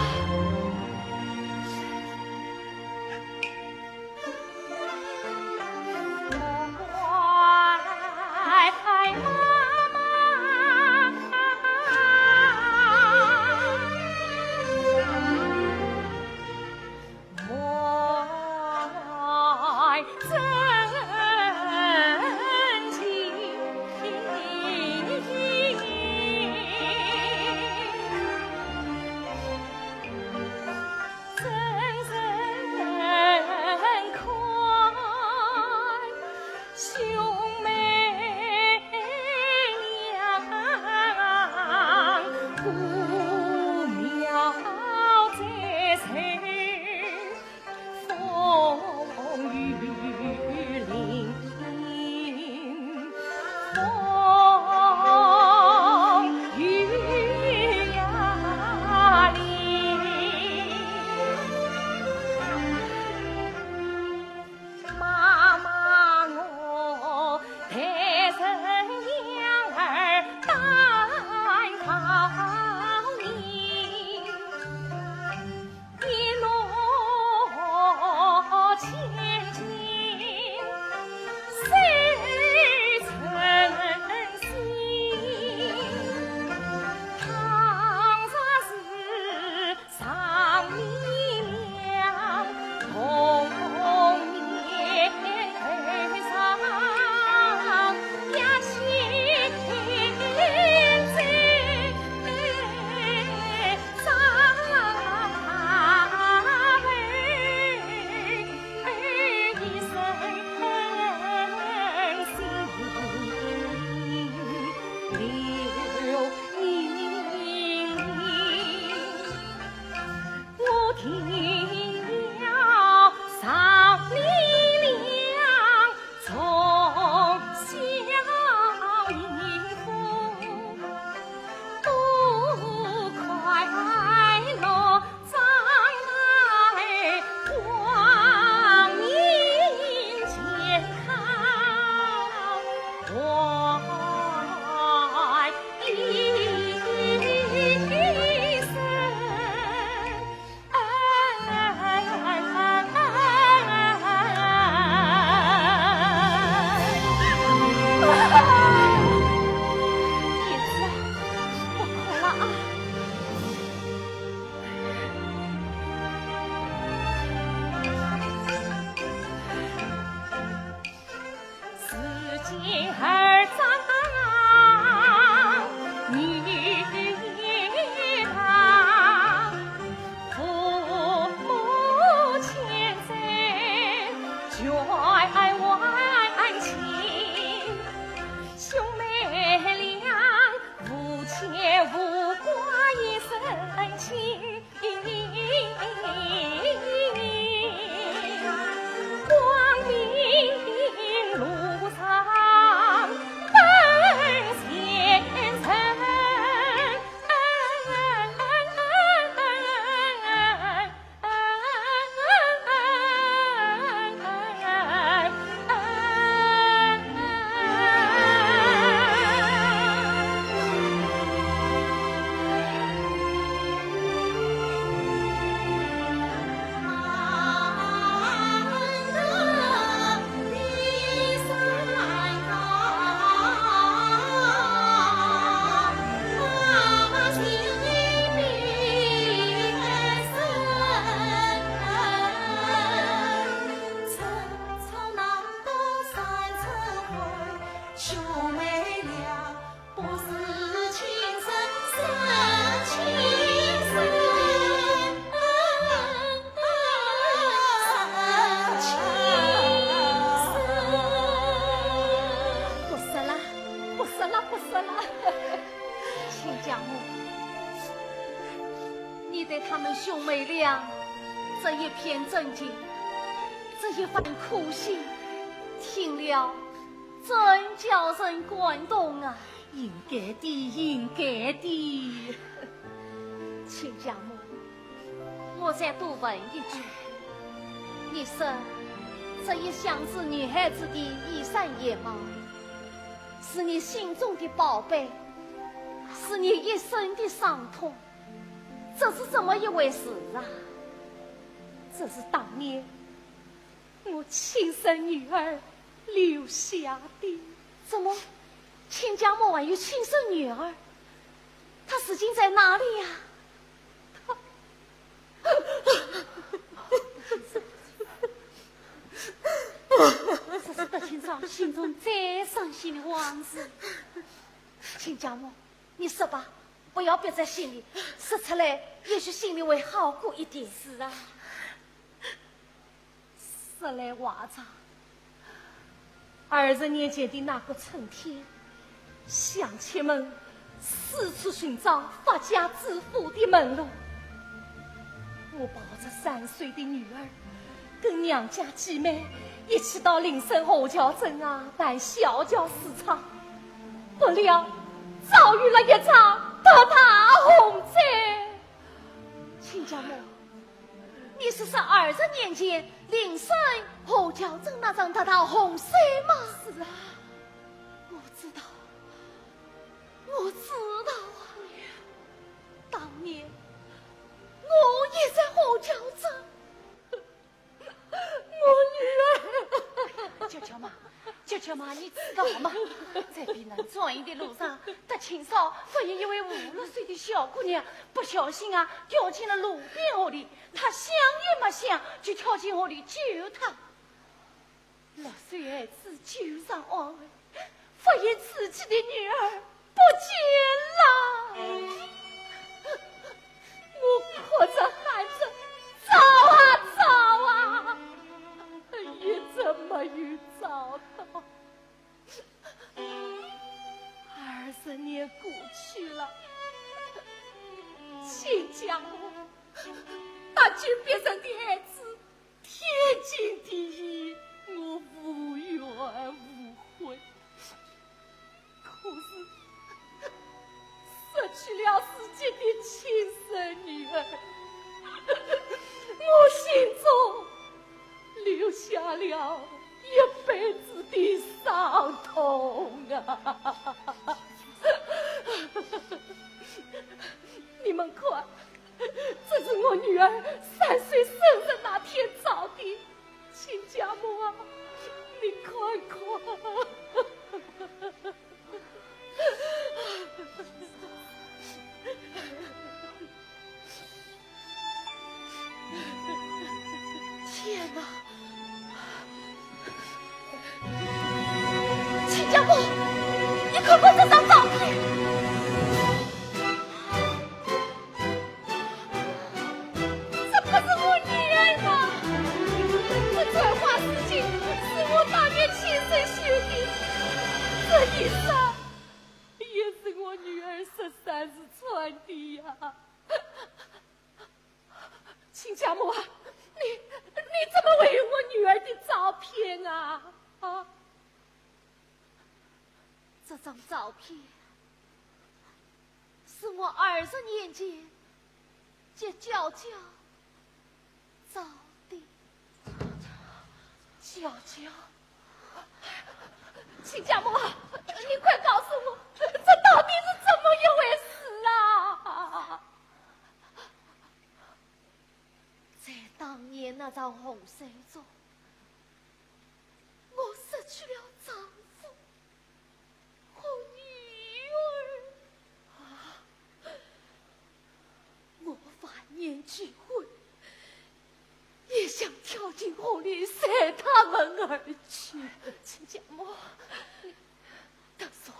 他们兄妹俩这一片真情，这一番苦心，听了真叫人感动啊！应该的，应该的。亲家母，我再多问一句，你说这一箱子女孩子的衣衫鞋帽，是你心中的宝贝，是你一生的伤痛，这是怎么一回事啊？这是当年我亲生女儿留下的。怎么，亲家母还有亲生女儿？她如今在哪里呀？她，这是德清嫂心中最伤心的往事。亲家母，你说吧，不要憋在心里，说出来，也许心里会好过一点。是啊，说来话长。二十年前的那个春天，乡亲们四处寻找发家致富的门路。我抱着三岁的女儿，跟娘家姊妹一起到邻省河桥镇啊，办小桥市场。不料，遭遇了一场特大洪灾。亲家母，你是说二十年前邻省河桥镇那场特大洪水吗？是啊，我知道，我知道啊。当年我也在河桥镇。 我女儿。娇娇妈，娇娇妈，你知道吗？在避难转移的路上，德清嫂发现一位五六岁的小姑娘不小心啊，掉进了路边河里。她想也没想，就跳进河里救她。六岁孩子救上岸后， 发现自己的女儿不见了。我哭着喊着，找啊找啊，一直没有找到。二十年过去了，亲家母，搭救别人的孩子， 天经地义，我无怨无悔。可是，失去了自己的亲生女儿，我心中留下了一辈子的伤痛啊！你们看， 这是我女儿三岁生日那天照的，亲家母啊，你看看。天哪！ 亲家母，你看看这张照片。这不是我女儿吗？这簪花丝巾是我当年亲手绣的，这一双也是我女儿十三时穿的呀。 亲家母啊，你，你怎么会有我女儿的照片啊？啊？这张照片是我二十年前给娇娇照的。娇娇？亲家母啊，你快告诉我，这到底是怎么一回事啊？ 在当年那场洪水中，我失去了丈夫和女儿。啊，我万念俱灰，也想跳进河里随他们而去。亲家母，你，但是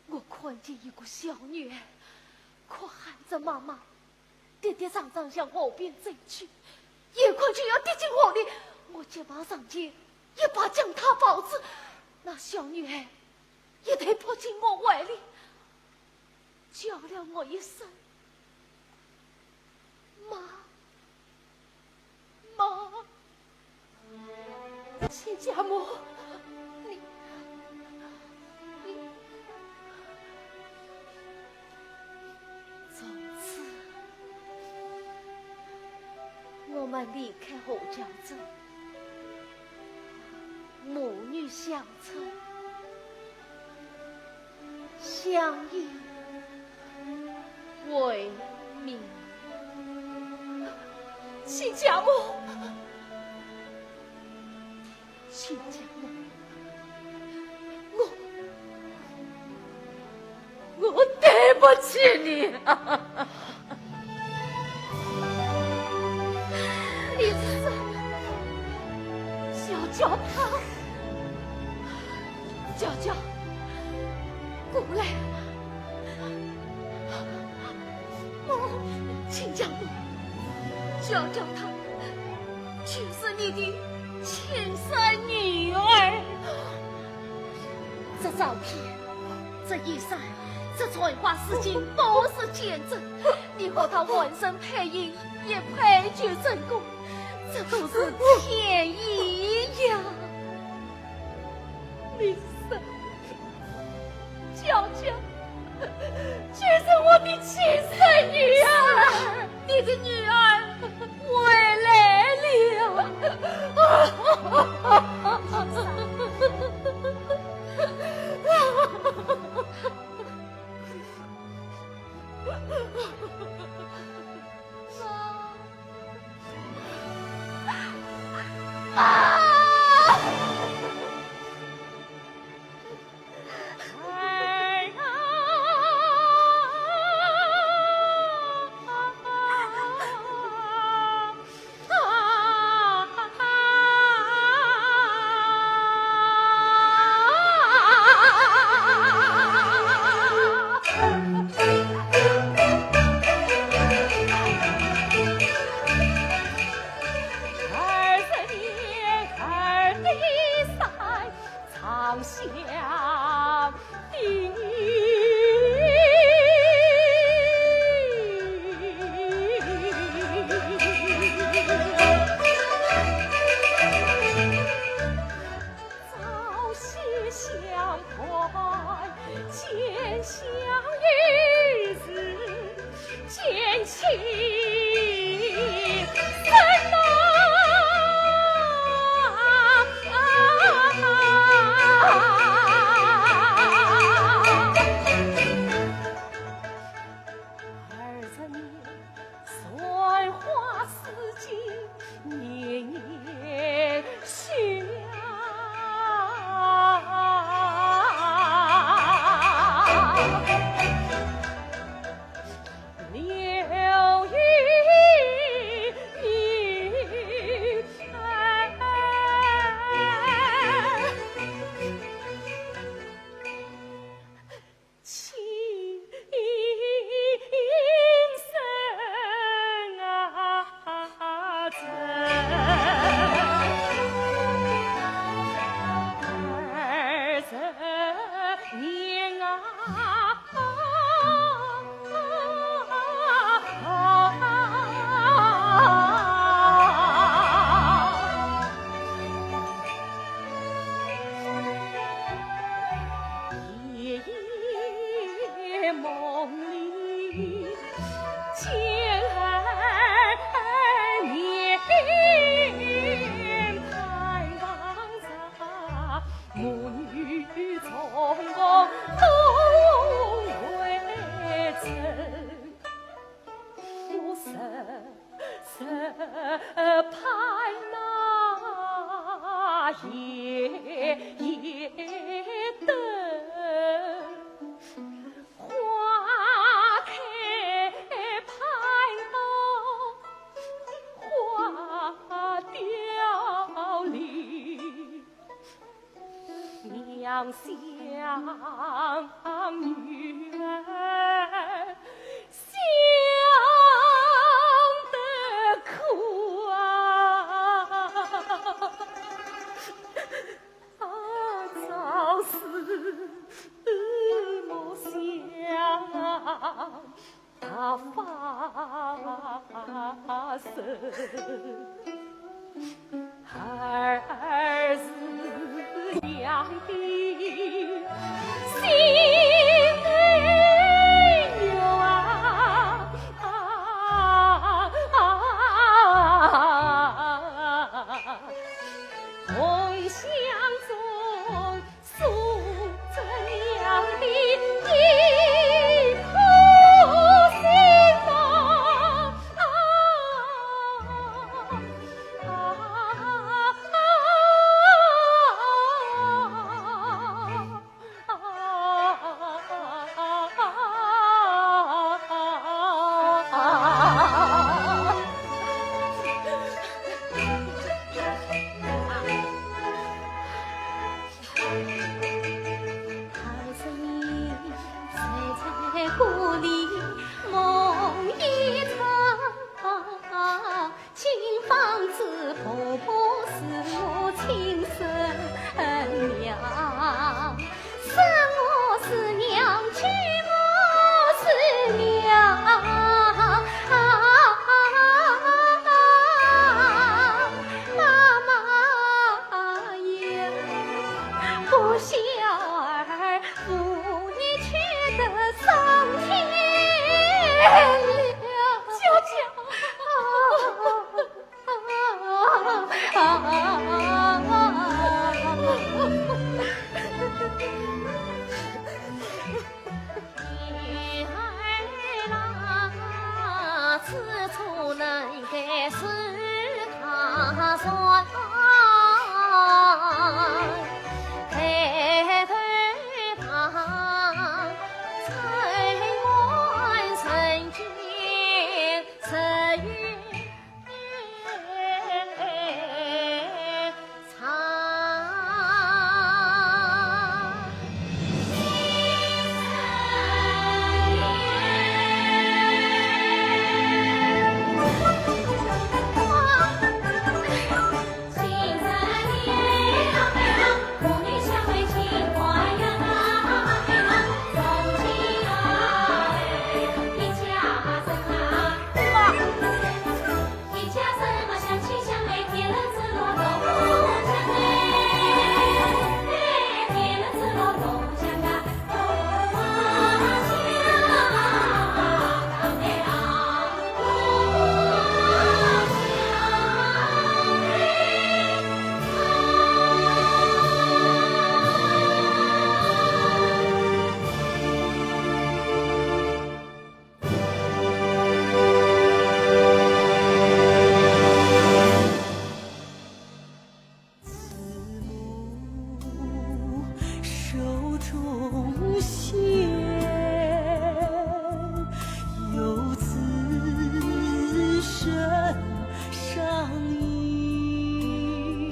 我，我看见一个小女孩，哭喊着“妈妈”， 跌跌撞撞向河边走去，眼看就要跌进河里，我急忙上前，一把将她抱住。那小女孩一头扑进我怀里，叫了我一声亲家母，你，你，从此我们离开何家镇，母女相称，相依为命。亲家母，亲家母，我，我对不起你啊！你是，小脚他，脚脚，过来。 亲家母，脚脚她就是你的亲生女儿。这照片，这衣衫，这簪花丝巾都是见证，你和她完生配音，也配角成功，这都是天意呀。你是 脚脚，就是我的亲生女儿。你的女儿回来了。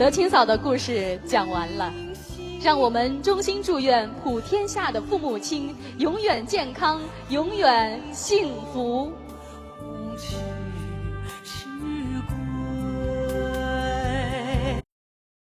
德清嫂的故事讲完了，让我们衷心祝愿普天下的父母亲永远健康，永远幸福。